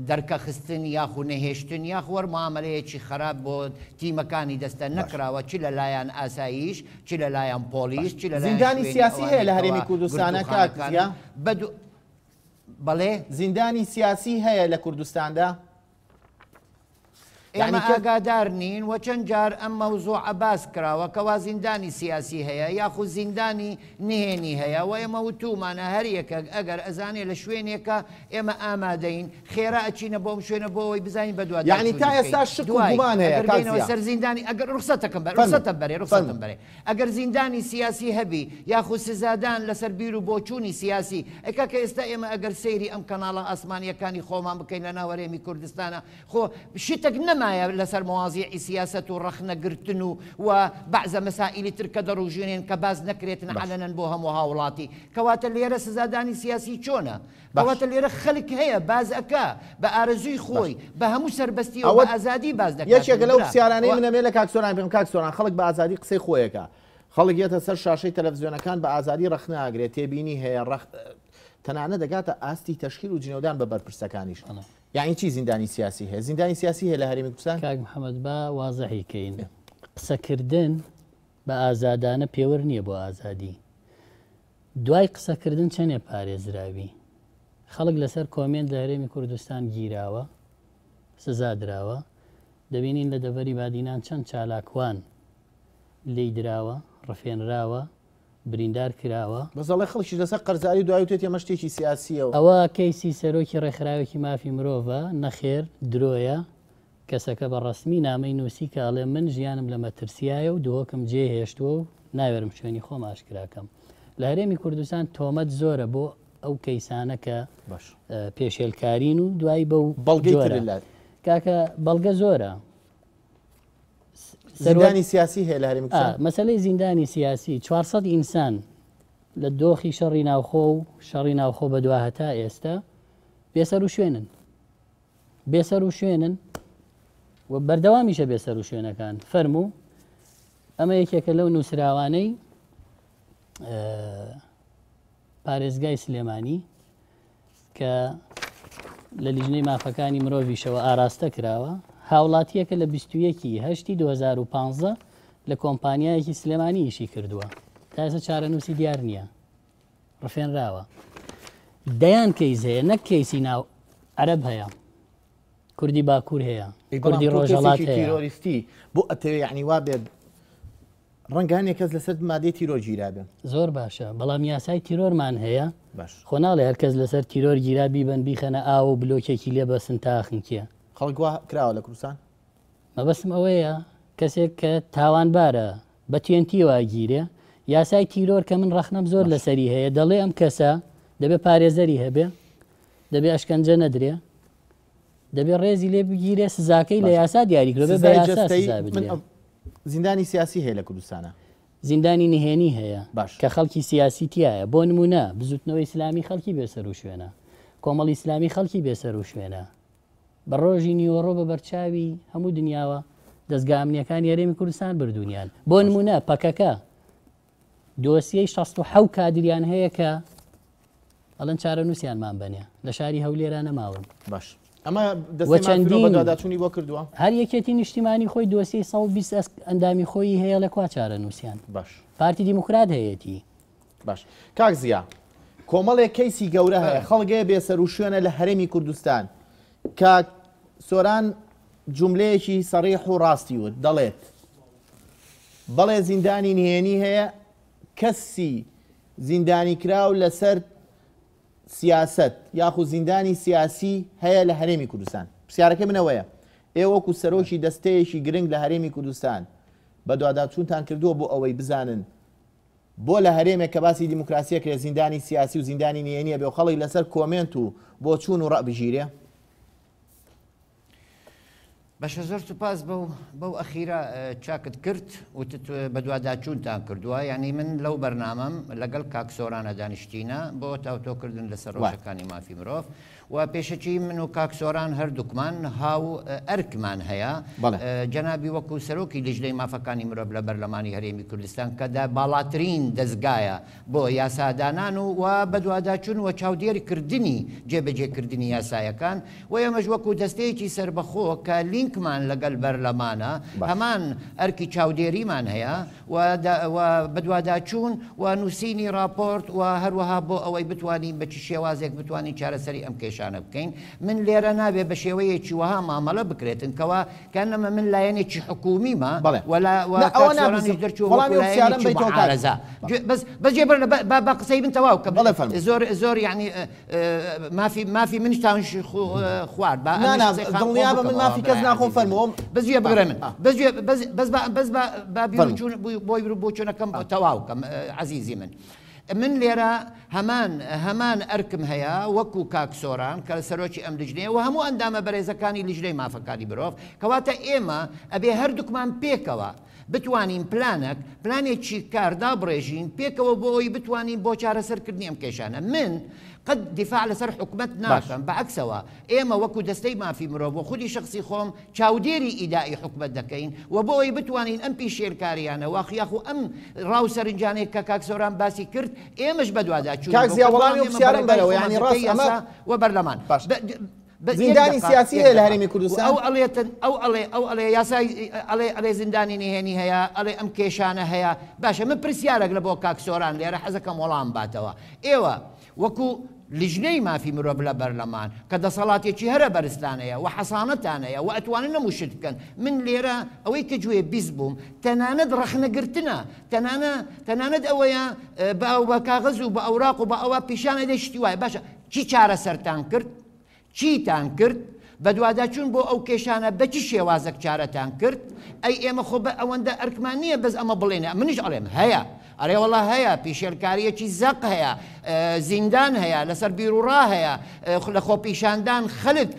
دەرکەخستن یاخو نەهێشتن یاخو هەر معامەلەیەکی خراپ بۆ تیمەکانی دەستە نەکراوە چ لە لایەن ئاسایش چ لە لایەن پۆلیس چ لە لایەن زیندانی شوێنی سیاسی هەیە لە ئەوانەی هەرێمی کەوا کوردستانە کاک گرتووخانەکانن زیا؟ بەدو بەڵێ؟ زیندانی سیاسی هەیە لە کوردستاندا؟ ئێمە ئاگادار نین و چەند جار ئەم مەوزوعە باس کراوە کەوا زیندانی سیاسی هەیە یاخود زیندانی نهێنی هەیە و ئێمە وتوومانە هەر یەکەک ئەگەر ئەزانێ لە شوێنێکە ئێمە ئامادەین خێرا ئەچینە بۆ ئەم شوێنە بۆ ئەوەی بزانین یەعنی بەدواداچوونی تا بکەین ئێستا شک و دوای گومان هەیە ئەگەر کاک بێینەوە زیا. سەر زیندانی ئەگەر ڕوخسەتەکەم بەرێ فەرموو ڕوخسەتم بەرێ ڕوخسەتم فەرموو. بەرێ ئەگەر زیندانی سیاسی هەبی یاخود سزادان لەسەر بیر و بۆچوونی سیاسی ئەی کاکە ئێستا ئێمە ئەگەر سەیری ئەم کەناڵە ئاسمانیەکانی خۆمان بکەین لە ناو هەرێمی کوردستانا خۆ شتەک نەمایە لەسەر مەوازیعی سیاسەت و ڕەخنە گرتن و و بەعزە مەسائیلی تر کە دەڕوژێنێن کە باس نەکرێتن عەلەنەن بۆ هەموو هاوڵاتی کەواتە لێرە سزادانی سیاسی چۆنە کەواتە لێرە خەلک هەیە باز ئەکا بە ئارەزووی خۆی بە هەموو سەربەستیەوە بە ئازادی باز دەکاتن یەکێکە لەو برا پرسیارانەی من ئەمێ لە کاک سۆران بکەم کاک سۆران خەڵک بە ئازادی قسەی خۆیەکا خەڵک یەتە سەر شاشەی تەلەفزیۆنەکان بە ئازادی ڕەخنە ئەگرێت تێبینی هەیە ڕەخ تەنانەت دەگاتە ئاستی تەشهیر و جنێودان بە بەرپرسەکانیش یەعنی چی زیندانی سیاسی هەیە؟ زیندانی سیاسی هەیە لە هەرێمی کوردستان؟ کاک محەمەد با وازحی کەین قسەکردن بە ئازادانە پێوەر نییە بۆ ئازادی. دوای قسەکردن چەنێ پارێزراوی؟ خەڵک لەسەر comment لە هەرێمی کوردستان گیراوە، سزا دراوە، دەبینین لە دەڤەری بادینان چەند چالاکوان لێی دراوە، ڕفێنراوە، بریندار کراوە. بەس ئەڵێ خەڵکیش لەسەر قەرزاری دوای وتێتی ئەمە شتێکی سیاسییە و. ئەوە کەیسی سەرۆکی ڕێکخراوێکی مافی مرۆڤە، نەخێر درۆیە، کەسەکە بە ڕەسمی نامەی نووسی کە ئەڵێ من ژیانم لە مەترسیایە و دهۆکم جێ هێشتووە و ناوێرم شوێنی خۆم ئاشکرا کەم. لە هەرێمی کوردستان تۆمەت زۆرە بۆ ئەو کەیسانە کە باش. پێشێلکارین و دوایی بەو بەڵگەی جۆرە. ترت لات. کاکە بەڵگە زۆرە. زیندانی سیاسی هەیە لە هەرێمی کوردستان؟ مەسەلەی زیندانی سیاسی 400 ئینسان لە دۆخی شەڕی ناوخۆ و شەڕی ناوخۆ بەدوا هەتا ئێستا بێسەروشوێنن. بێسەروشوێنن و بەردەوامیشە بێسەروشوێنەکان. فەرموو ئەمە یەکێکە لەو نووسراوانەی پارێزگای سلێمانی کە لە لیژنەی مافەکانی مرۆڤیشەوە ئاراستە کراوە، هاوڵاتییەکە لە 21 ی هەشتی 2015 لە کۆمپانیایەکی سلێمانی ئیشی کردووە، تا ئێستا چارەنووسی دیار نییە، ڕفێنراوە. دەیان کەیس هەیە، نەک کەیسی ناو عەرەب هەیە، کوردی باکوور هەیە، کوردی ڕۆژهەڵات هەیە. تیرۆریستی بۆ ئەتەوێ یعنی وا بێت ڕەنگە هەنێ کەس لەسەر مادەی تیرۆر گیرابێ. زۆر باشە بەڵام یاسای تیرۆرمان هەیە باش. خۆ ناڵێ هەر کەس لەسەر تیرۆر گیرا بیبەن بیخەنە ئاو و بلۆکێکی لێ بەسن تا خنکێ. خەڵک وا کراوە لە کوردستان؟ مەبەستم ئەوەیە کەسێک کە تاوانبارە بە تێنتیەوە ئەگیرێ، یاسای تیرۆر کە من ڕەخنەم زۆر باش. لەسەری هەیە دەڵێ ئەم کەسە دەبێ پارێزەری هەبێ، دەبێ ئەشکەنجە نەدرێ، دەبێ ڕێزی لێ بگیرێ سزاکەی لە یاسا دیاری کرێ بە سزای یاسا جەستەیی سزا من بدرێ. ئەو زیندانی سیاسی هەیە لە کوردستانا. زیندانی نهێنی هەیە باش. کە خەڵکی سیاسی تیایە بۆ نموونە بزوتنەوەی ئیسلامی خەڵکی بێسەروشوێنە کۆمەڵی ئیسلامی خەڵکی بێسەروشوێنە بە ڕۆژی نیوەڕۆ بە بەرچاوی هەموو دنیاوە دەزگا ئەمنیەکانی هەرێمی کوردستان بردوونیان بۆ نموونە پەکەکە دۆسیەی 67 کادریان هەیە کە ئەڵێن چارەنووسیانمان بەنێ لە شاری هەولێرا نەماون. باش ئەمە وە دەستەی مافی مرۆڤ چەندین بەدواداچوونی بۆ کردووە؟ هەر یەکێتی نیشتیمانی خۆی دۆسیەی 120 ئەسک ئەندامی خۆیی هەیە لە کوا چارەنووسیان؟ باش. پارتی دیموکرات هەیەتی. باش کاک زیا کۆمەڵێک کەیسی گەورە هەیە خەڵک هەیە بێسەروشوێنە لە هەرێمی کوردستان کاک سۆران جوملەیەکی سەڕیح و ڕاستی وت دەڵێت بەڵێ زیندانی نهێنی هەیە کەسی زیندانیکراو لەسەر سیاسەت یاخود زیندانی سیاسی هەیە لە هەرێمی کوردستان. پرسیارەکەی من ئەوەیە، ئێوە وەکو سەرۆکی دەستەیەکی گرنگ لە هەرێمی کوردستان بەدواداچوونتان کردووە بۆ ئەوەی بزانن بۆ لە هەرێمێک کە باسی دیموکراسی ئەکرێ زیندانی سیاسی و زیندانی نهێنی ئەبێ و خەڵک لەسەر comment و بۆچوون و ڕەئ بگیرێ؟ باشە زۆر سوپاس بەو بەو ئەخیرە چاکت کرد وتت بەدواداچوونتان کردووە یعنی من لەو بەرنامەم لەگەڵ کاک سۆرانە دانیشتینە بۆ تاوتۆکردن لەسەر ڕەوشەکانی مافی مرۆڤ و پێشەکی من و کاک سۆران هەردووکمان هاو ئەرکمان هەیە جەنابی وەکو سەرۆکی لیژنەی مافەکانی مرۆڤ لە بەرلەمانی هەرێمی کوردستان کە دا باڵاترین دەزگایە بۆ یاسادانان و و بەدواداچوون و چاودێری کردنی جێبەجێکردنی یاسایەکان و ئێمەش وەکو دەستەیەکی سەربەخۆ کە لینکمان لەگەل بەرلەمانە هەمان ئەرکی چاودێریمان هەیە و و بەدواداچوون و نووسینی ڕاپۆرت و هەروەها بۆ ئەوەی بتوانین بە چ شێوازێک بتوانین چارەسەری ئەم کێشانە بکەین من لێرە نابێ بە شێوەیەکی وەها مامەلە بکرێتن کەوا کەنەمە من لایەنێکی حکومیمە بەڵێ. و لا و نا ئەوە کاک سۆرانیش ناپرسم. دەرچووە وەڵامی وەکو ئەو پرسیارەم لایەنێکی بەیتەوە کاک. معارەزە. گوێ بەس بەس گوێ بگرە با با با قسەی من تەواو کەم. بەڵێ فەرموو. زۆر زۆر یەعنی مافی مافی منیشتانش خوارد با نا ئەمنیش نا قسەی خان خۆم دڵنیا بە من بکەمەوە مافی کەس برای ناخۆم عەزیزی من. فەرموو. بەس گوێ بگرە من. ئا. بەس گوێ بەس بەس با بەس با با بیر و فەرموو. چوون بۆی بیر و بۆچوونەکەم تەواو کەم عەزیزی من. من لێرە هەمان هەمان ئەرکم هەیە وەکو کاک سۆران کە سەرۆکی ئەم لیژنەیە و هەموو ئەندامە بەرێزەکانی لیژنەی مافەکانی مرۆڤ کەواتە ئێمە ئەبێ هەردووکمان پێکەوە بتوانین پلانەک پلانێکی کار دابڕێژین پێکەوە بۆ ئەوی بتوانین بۆ چارەسەرکردنی ئەم کێشانە من قەت دیفاع لەسەر حکومەت ناکەم بەعەکسەوە ئێمە وەکو دەستەی مافی مرۆڤ و خودی شەخسی خۆم چاودێری ئیدائی حکومەت دەکەین و بۆ ئەوەی بتوانین ئەم پیشێلکاریانە واخ یاخو ئەم ڕا و سەرنجانەی کە کاک سۆران باسی کرد ئێمەش بەدواداچوونی کاک بۆ زیا بکەین وەڵامی بەڵام ئەو ئێمە پرسیارەم بە ڕێگای بەرەوە خۆمان یانی دەکەی ڕاست ئەمە یاسا و بەرلەمان باش. بە. زیندانی سیاسی هەیە لە هەرێمی کوردستان؟ ئەو ئەڵێتن ئەو ئەڵێ ئەو ئەڵێ یاسای ئەڵێ ئەڵێ زیندانی نهێنی هەیە ئەڵێ ئەم کێشانە هەیە باشە من پرسیارێک لە بۆ کاک سۆران لێرە حەزەکەم وەڵام باتەوە ئێوە وەکو لیژنەی مافی مرۆڤ لە بەرلەمان کە دەسەڵاتێکی هەرە بەرزتان هەیە و حەسانەتان هەیە و ئەتوانن هەموو شت بکەن من لێرە ئەوەی کە گوێ بیست بووم تەنانەت ڕەخنەگرتنە تەنانە تەنانەت ئەوەیە بە بە کاغەز و بە ئەوراق و بە ئەوە پیشان ئەدەی شتی وایە باشە چی چارەسەرتان کرد؟ چیتان کرد؟ بەدواداچوون بۆ ئەو کێشانە بە چ شێوازەک چارەتان کرد؟ ئەی ئێمە خۆ بە ئەوەندە ئەرکمان نییە بەس ئەمە بڵێین، منیش ئەڵێم هەیە، ئەرێ وەڵا هەیە، پیشێلکارییەکی زەق هەیە، زیندان هەیە، لەسەر بیروڕا هەیە، لە خۆپیشاندان خەلک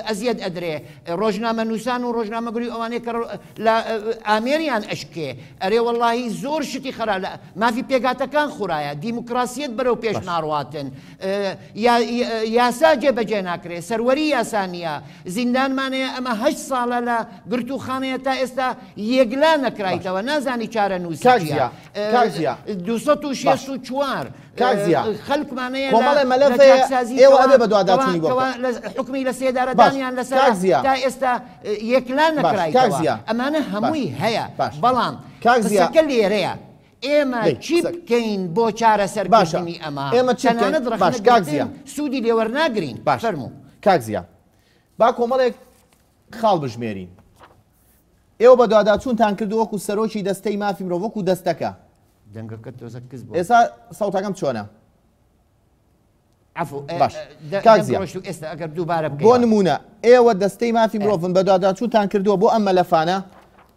ئەزیەت ئەدرێ، ڕۆژنامەنووسان و ڕۆژنامەگری و ئەوانەی کە لە ئامێریان ئەشکێ، ئەرێ وەڵاهی زۆر شتی خەرا لە مافی پێکهاتەکان خورایە، دیموکراسیەت بەرەو پێش ناڕواتن، یاسا جێبەجێ ناکرێ، سەروەری یاسا نییە، زیندانمان هەیە ئەمە هەشت ساڵە لە گرتووخانەیە تا ئێستا یەکلا نەکرایتەوە، نازانی چارەنووسی چییە. 264 خەلکمان هەیە لە چاکسازی کەوا حوکمی لە سێدارەدانیان لەسەرە تا ئێستا یەکلا نەکرایتەوە، ئەمانە هەمووی هەیە، بەڵام قسەکە لێرەیە. ئێمە چی بکەین بۆ چارەسەرکردنی ئەمە؟ تەنانەت ڕەخنەگرتن سوودی لێ وەرناگرین. فەرموو. کاک زیا با کۆمەڵێک خاڵ بژمێرین. ئێوە بەدواداچوونتان کردووە وەکو سەرۆکی دەستەی مافی مرۆڤ وەکو دەستەکە. دەنگەکەت تۆزە کز بووە. ئێستا سەوتەکەم چۆنە؟ عەفو باش کاک زیا ڕۆشت و ئێستا ئەگەر دووبارە بۆ بکەیەوە. نموونە ئێوە دەستەی مافی مرۆڤن بەدواداچوونتان کردووە بۆ ئەم مەلەفانە،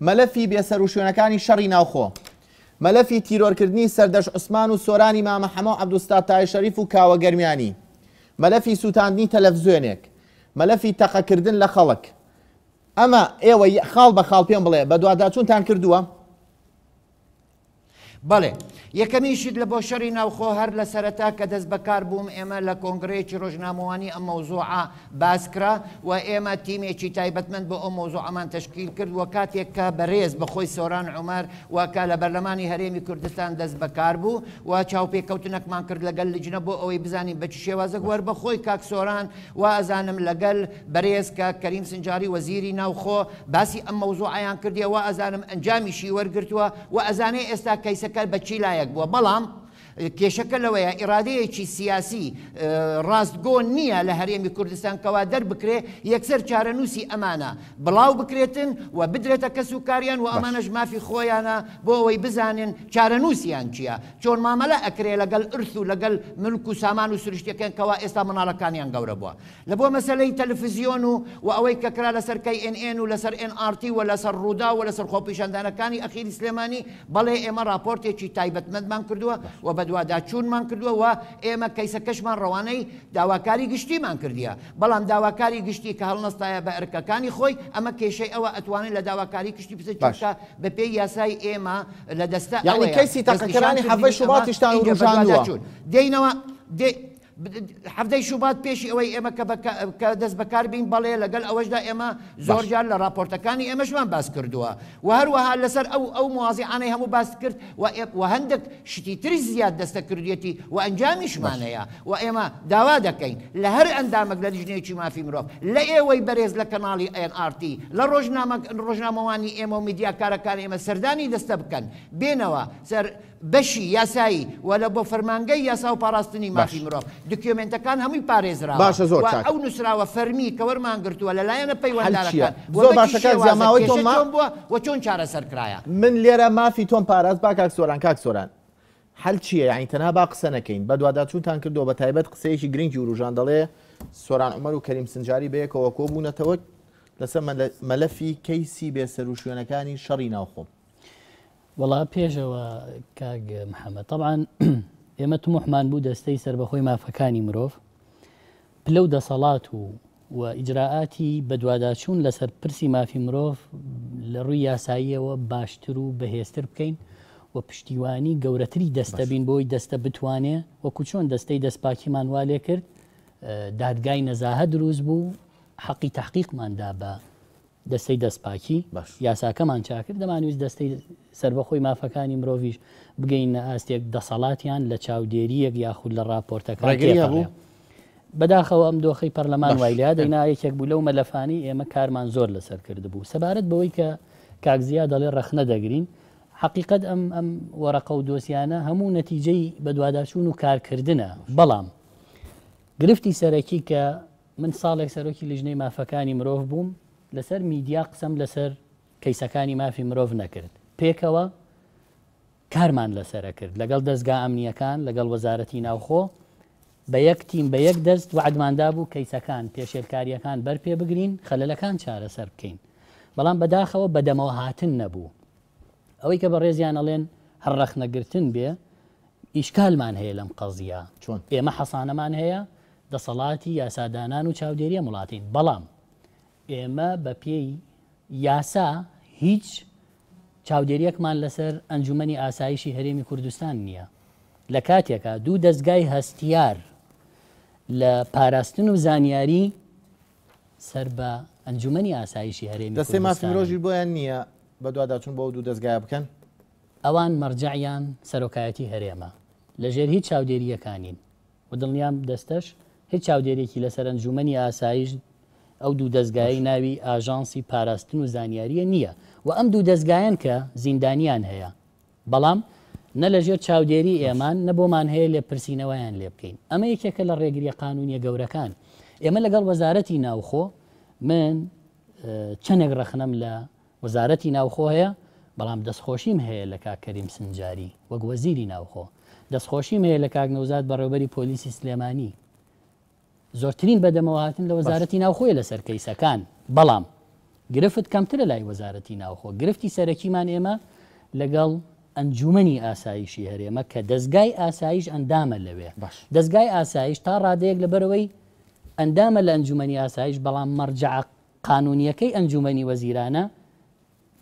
مەلەفی بێسەروشوێنەکانی شەڕی ناوخۆ، مەلەفی تیرۆرکردنی سەردەشت عوسمان و سۆرانی مامە حەمە و عەبدولستار تاهیر شەریف و کاوە گەرمیانی، مەلەفی سووتاندنی تەلەفزیۆنێک، مەلەفی تەقەکردن لە خەڵک. ئەمە ئێوە خاڵ بە خاڵ پێم بڵێ بەدواداچوونتان کردووە؟ بەڵێ. یەکەمین شت لە بۆ شەڕی ناوخۆ هەر لە سەرەتا کە دەست بەکار بووم ئێمە لە کۆنگرەیەکی ڕۆژنامەوانی ئەم مەوزوعە باس کرا و ئێمە تیمێکی تایبەتمەند بۆ ئەو مەوزوعەمان تەشکیل کرد و کاتێک کە بەرێز بە خۆی سۆران عومەر و کە لە بەرلەمانی هەرێمی کوردستان دەست بەکار بوو و چاوپێکەوتنەکمان کرد لەگەل لجنە بۆ ئەوەی بزانین بە چ شێوازەک وەر بە خۆی کاک سۆران وا ئەزانم لەگەل بەرێز کاک کەریم سنجاری وەزیری ناوخۆ باسی ئەم مەوزوعەیان کردیە وا ئەزانم ئەنجامیشی وەرگرتووە و ئەزانێ ئێستا کەیسەکە بە چی لایەک بووە بەڵام کێشەکە لەوەیە ئیرادەیەکی سیاسی ڕاستگۆ نییە لە هەرێمی کوردستان کەوا دەربکرێ یەکسەر چارەنووسی ئەمانە بڵاو بکرێتن و بدرێتە کەس و کاریان و ئەمانەش مافی خۆیانە بۆ ئەوەی بزانن چارەنووسیان چییە چۆن مامەلە ئەکرێ لەگەل ئرث و لەگەل ملک و سامان و سروشتیەکەیان کەوا ئێستا مناڵەکانیان گەورە بووە لە بۆ مەسەلەی تەلەفزیۆن و و ئەوەی کە کرا لەسەر کەی ئێن ئێن و لەسەر ئێن ئاڕ تی و لەسەر ڕووداو و لەسەر خۆپیشاندانەکانی ئەخیری سلێمانی بەڵێ ئێمە ڕاپۆرتێکی تایبەتمەندمان کردووە و بەدواداچوونمان کردووە و ئێمە کەیسەکەشمان ڕەوانەی داواکاری گشتیمان کردیە بەڵام داواکاری گشتی کە هەڵنەستایە بە ئەرکەکانی خۆی ئەمە کێشەی ئەوە ئەتوانێت لە داواکاری گشتی بچێت چونکە بەپێی یاسای ئێمە لە دەستە یەعنی ئەوەیە کەیسی دەستنیشان تەقەکەرانی کردنی حەڤەی ئەمە شوباتیشتان ئینجا وروژاندووە. بەدواداچوون دێینەوە دێ حەڤدەی شوبات پێشی ئەوەی ئێمە کە کە دەست بەکار بین بەڵێ لەگەل ئەوەشدا ئێمە زۆر باش. جار لە ڕاپۆرتەکانی ئێمەشمان باس کردووە و هەروەها لەسەر ئەو ئەو موازیعانەی هەموو باست کرد و و هەندێک شتی تریش زیاد دەستە کردویەتی و ئەنجامیشمان باش. هەیە و ئێمە داوا دەکەین لە هەر ئەندامەک لە لیژنەیەکی مافی مرۆڤ لە ئێوەی بەرێز لە کەناڵی ئێن ئاڕ تی لە ڕۆژنامە ڕۆژنامەوانی ئێمە و میدیاکارەکانی ئێمە سەردانی دەستە بکەن بێنەوە سەر بەشی یاسایی و لە بۆ فەرمانگەی یاسا و پاراستنی باش. مافی مرۆڤ دکیۆمێنتەکان هەمووی پارێزراوە باشە زۆر و چاک. ئەو نووسراوە فەرمی کە وەرمان گرتووە لە لایەنە حەل چییە؟ پەیوەندارەکان و زۆر بە چی باشە کاک زیا شێوازە ماوەی کێشە تۆم ما چۆن بووە و چۆن چارەسەر کرایە. من لێرە مافی تۆم پاراست با کاک سۆران کاک سۆران حەل چییە یانی تەنها با قسە نەکەین بەدواداچوونتان کردووە بە تایبەت قسەیەکی گرنگی وروژان دەڵێ سۆران عومەر و کەریم سنجاری بەیەکەوە کۆبوونەتەوە لەسەر مەلەفی کەیسی بێسەروشوێنەکانی شەڕی ناوخۆ. وەڵا پێشەوە کاک محەممەد تەبعەن ئێمە تموحمان بوو دەستەی سەربەخۆی مافەکانی مرۆڤ پلە و دەسەڵات و و ئیجرائاتی بەدواداچوون لەسەر پرسی مافی مرۆڤ لە ڕووی یاساییەوە باشتر و بەهێزتر بکەین و پشتیوانی گەورەتری دەستە بین بۆی دەستە بتوانێ وەکو چۆن دەستەی دەستپاکیمان وا لێ کرد دادگای نەزاهە دروست بوو حەقی تەحقیقمان دا بە دەستەی دەستپاکی، یاساکەمان چاکرد، دەمانویست دەستەی سەربەخۆی مافەکانی مرۆڤیش بگەینە ئاستێک دەسەڵاتیان لە چاودێرییەک یاخود لە ڕاپۆرتەکان ڕێگری هەبوو؟ تێپەڕێ. بەداخەوە ئەم دۆخەی پەرلەمان وای لێهات، دەینا یەکێک بوو لەو مەلەفانەی ئێمە کارمان زۆر لەسەر کردبوو. سەبارەت بەوەی کە کاک زیا دەڵێ ڕەخنە دەگرین، حەقیقەت ئەم ئەم وەرەقە و دۆسیانە هەموو نەتیجەی بەدواداچوون و کارکردنە، بەڵام گرفتی سەرەکی کە من ساڵێک سەرۆکی لیژنەی مافەکانی مرۆڤ بووم، لەسەر میدیا قسەم لەسەر کەیسەکانی مافی مرۆڤ نەکرد، پێکەوە کارمان لەسەر ئەکرد لەگەڵ دەزگا ئەمنییەکان، لەگەڵ وەزارەتی ناوخۆ، بە یەک تیم، بە یەک دەست وەعدمان دابوو کەیسەکان، پێشێلکارییەکان بەر پێ بگرین، خەلەلەکان چارەسەر بکەین. بەڵام بەداخەوە بەدەمەوە هاتن نەبوو. ئەوەی کە بەڕێزیان ئەڵێن هەر ڕەخنەگرتن بێ، ئیشکالمان هەیە لەم قەزییە. چۆن؟ ئێمە حەسانەمان هەیە، دەسەڵاتی یاسادانان و چاودێری ئەم وڵاتەین. بەڵام ئێمە بە پێی یاسا هیچ چاودێریەکمان لەسەر ئەنجومەنی ئاسایشی هەرێمی کوردستان نییە لە کاتێکا دوو دەزگای هەستیار لە پاراستن و زانیاری سەر بە ئەنجومەنی ئاسایشی هەرێمی دەستەی مافی کوردستانن. مرۆژیش بۆیان نییە بەدواداچوون بۆ ئەو دوو دەزگایە بکەن؟ ئەوان مەرجەعیان سەرۆکایەتی هەرێمە، لەژێر هیچ چاودێرییەکا نین. و دڵنیام دەستەش هیچ چاودێریەکی لەسەر ئەنجومەنی ئاسایش ئەو دوو دەزگایەی ناوی ئاژانسی پاراستن و زانیاریە نییە و ئەم دوو دەزگایەن کە زیندانیان هەیە بەڵام نە لەژێر چاودێری ئێمان نە بۆمان هەیە لێپرسینەوەیان لێ بکەین ئەمە یەکێکە لە ڕێگریە قانونیە گەورەکان ئێمە لەگەڵ وەزارەتی ناوخۆ من چەندێک ڕەخنەم لە وەزارەتی ناوخۆ هەیە، بەڵام دەستخۆشیم هەیە لە کاک کەریم سنجاری وەک وەزیری ناوخۆ، دەستخۆشیم هەیە لە کاک نەوزاد بەڕێوبەری پۆلیسی سلێمانی. زۆرترین بەدەمەوەهاتن لە وەزارەتی ناوخۆیە لەسەر کەیسەکان، بەڵام گرفت کەمترە لای وەزارەتی ناوخۆ. گرفتی سەرەکیمان ئێمە لەگەڵ ئەنجومەنی ئاسایشی هەرێمە کە دەزگای ئاسایش ئەندامە لەوێ. دەزگای ئاسایش تا ڕادەیەک لەبەرئەوەی ئەندامە لە ئەنجومەنی ئاسایش، بەڵام مەرجەعە قانونیەکەی ئەنجومەنی وەزیرانە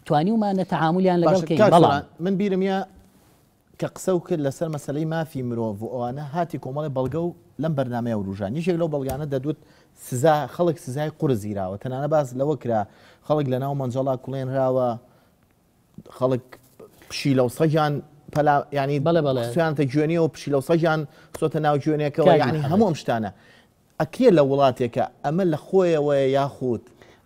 توانیومانە تەعامولیان لەگەڵ باشە بکەین کاک بەڵام. سۆران من بیرم یە کە قسەو کرد لەسەر مەسەلەی مافی مرۆڤ و ئەوانە هاتی کۆمەڵێ بەڵگە و لەم بەرنامەیە وروژان یەکێک لەو بەڵگانە دەدوت سزا خەڵک سزای قورس گیراوە تەنانە باس لەوە کرا خەڵک لەناو مەنجەڵا کوڵێنراوە خەڵک پشیلە و سەگیان پەلا ینی بەڵێ بەڵێ خسویانتە گوێنیەوە پشیلە و سەگیان خستۆتە ناو گوێنێکەوە کاک یعنی محەممەد. هەموو ئەم شتانە ئەکرێ لە وڵاتێکا ئەمە لە خۆیەوەیە یاخود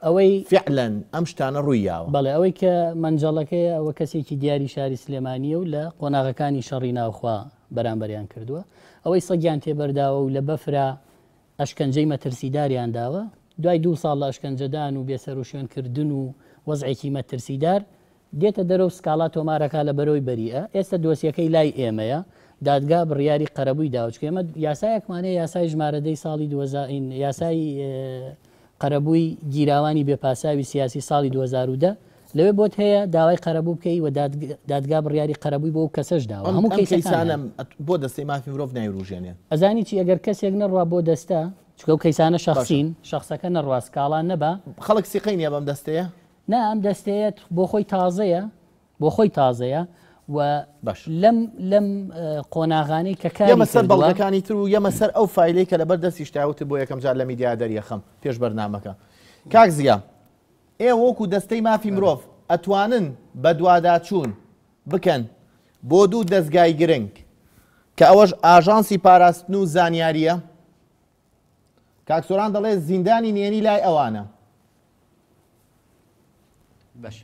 ئەوەی. فعلەن ئەم شتانە ڕووی یاوە؟ بەڵێ ئەوەی کە مەنجەڵەکەیە ئەوە کەسێکی دیاری شاری سلێمانییە و لە قۆناغەکانی شەڕی ناوخوا بەرامبەریان کردووە. ئەوەی سەگیان تێبەرداوە و لە بەفرا ئەشکەنجەی مەترسیداریان داوە. دوای دوو ساڵ لە ئەشکەنجەدان و بێسەروشوێنکردن و وەزعێکی مەترسیدار، دێتە دەرەو سکاڵا تۆمارەکا لە بەرۆی بەریئە، ئێستا دۆسیەکەی لای ئێمەیە، دادگا بڕیاری قەرەبووی داوە، چونکە ئێمە یاسایەکمان هەیە یاسای ژمارە دەی ساڵی یاسای قەرەبووی گیراوانی بێ پاساوی سیاسی ساڵی 2010 لەوێ بۆت هەیە داوای قەرەبوو بکەی و دادگا بڕیاری قەرەبووی بۆ ئەو کەسەش داوە. هەموو ئەم کەیسەکان کەیسانە هەن. بۆ دەستەی مافی مرۆڤ نایوروژێنێ؟ ئەزانی چی ئەگەر کەسێک نەڕوا بۆ دەستە، چونکە ئەو کەیسانە باشە. شەخسین، شەخسەکە نەڕوا سکاڵا نەبا. خەڵک سیقەی نییە بەم دەستەیە؟ نا ئەم دەستەیە بۆ خۆی تازەیە بۆ خۆی تازەیە و باش. لەم لەم قۆناغانەی کە کاری یەمە سەر کردووە. بەڵگەکانی تر و یەمە سەر ئەو فایلەی کە لەبەر دەستیشتایە وتت بۆ یەکەم جار لە میدیا دەریەخەم پێش بەرنامەکە. کاک زیا ئێوە وەکو دەستەی مافی مرۆڤ ئەتوانن بەدواداچوون بکەن بۆ دوو دەزگای گرنگ کە ئەوەش ئاژانسی پاراستن و زانیارییە؟ کاک سۆران دەڵێ زیندانی نهێنی لای ئەوانە. باش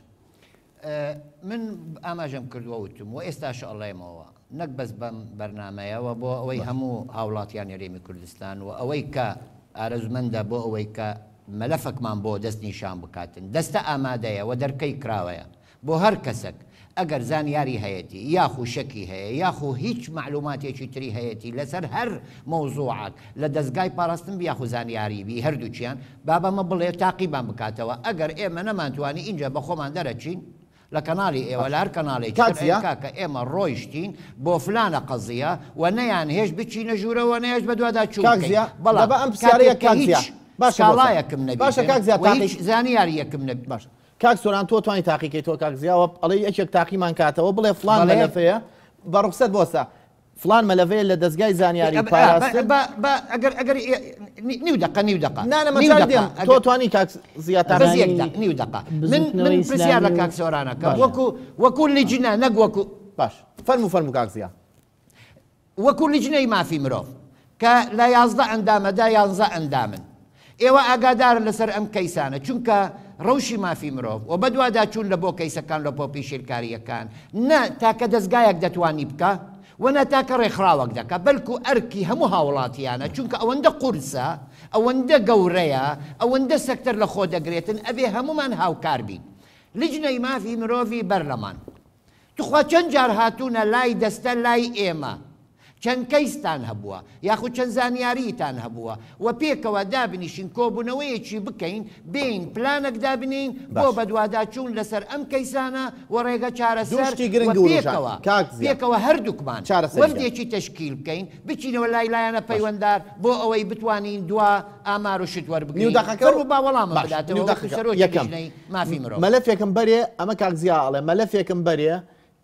من ئاماژەم کردووە وتم و ئێستاش ئەڵێمەوە نەک بەس بەم بەرنمەیەوە بۆ ئەوەی هەموو هاوڵاتیان هەرێمی کوردستان و ئەوەی کە ئارەزومەندە بۆ ئەوەی کە مەلەفەکمان بۆ دەست نیشان بکاتن دەستە ئامادەیە و دەرکەی کراوەیە بۆ هەر کەسەک ئەگەر زانیاری هەیەتی یاخو شەکی هەیە یاخو هیچ مەعلوماتێکی تری هەیەتی لەسەر هەر مەوزوعەک لە دەزگای پاراستن بی یاخو زانیاری بی هەردووکیان با بەمە بڵێ تاقیمان بکاتەوە ئەگەر ئێمە نەمانتوانی ئینجا بەخۆمان دەرەچین لە کەناڵی ئێوە لە هەر کەناڵێکی کاک تر زیا. ئەی کاکە ئێمە ڕۆیشتین بۆ فلانە قەزیە و نەیان هێشت بچینە ژوورەوە نەیهێشت بەدواداچوون کاک بکەین زیا بەڵام دەبا ئەم پرسیارەیە کاتێک کە کاک زیا هیچ باشە بۆ سەر سکاڵایەکم باشە نەبیتن کاک زیا و تاقی هیچ زانیاریەکم نەبی باشە کاک سۆران تۆ توانی تاقیکەیتەوە کاک زیاوە ئەڵێی یەکێک تاقیمان کاتەوە بڵێ فڵان بەڵێ. مەلەفەیە بە ڕوخسەت بۆسە فڵان مەلەفەیە لە دەزگای زانیاری و پاراستن ئەگەر ئەگەر نیو دەقە نیو دەقە نا نا نیو مەجال دەقە دێم تۆ ئەگەر توانی کاک زیا بەس تاقی یەک دەق نیو دەقە من من بزوتنەوەی پرسیار لە ئیسلامی و کاک سۆرانەکەم باشە. وەکو وەکو لیجنە نەک وەکو باش فەرموو فەرموو کاک زیا وەکو لیجنەی مافی مرۆڤ. کە لە 11 ئەندامەدا 11 ئەندامن ئێوە ئاگادارن لەسەر ئەم کەیسانە چونکە ڕەوشی مافی مرۆڤ و بەدواداچوون لە بۆ کەیسەکان لە بۆ پیشێلکارییەکان نە تاکە دەزگایەک دەتوانی بکا و نە تاکە ڕێکخراوەک دەکا بەلکو ئەرکی هەموو هاوڵاتیانە چونکە ئەوەندە قورسە ئەوەندە گەورەیە ئەوەندە سەکتەر لە خۆ دەگرێتن ئەبێ هەموومان هاوکار بین لجنەی مافی مرۆڤی بەرلەمان توخوا چەند جار هاتوونە لای دەستە لای ئێمە چەند کەیستان هەبووە یاخود چەند زانیاریتان هەبووە و پێکەوە دابنیشین کۆبوونەوەیەکی بکەین بێین پلانەک دابنێین بۆ باش. بەدواداچوون لەسەر ئەم کەیسانە و ڕێگە دوو چارەسەر شتی و گرنگ وروژاند پێکەوە کاک زیا. پێکەوە هەردووکمان چارەسەری کە. وەفدێکی تەشکیل بکەین بچینەوە لای لایەنە باش. پەیوەندار بۆ ئەوەی بتوانین دوا ئامار و شت نیو وەربگرین دەقەکە فەرموو با وەڵامم باش بداتەوە نیو وەکو دەقەکە سەرۆکی یەکەم لیژنەی مافی مرۆڤ. مەلەفێکم بەرێ ئەمە کاک زیا ئەڵێ مەلەفێکم بەرێ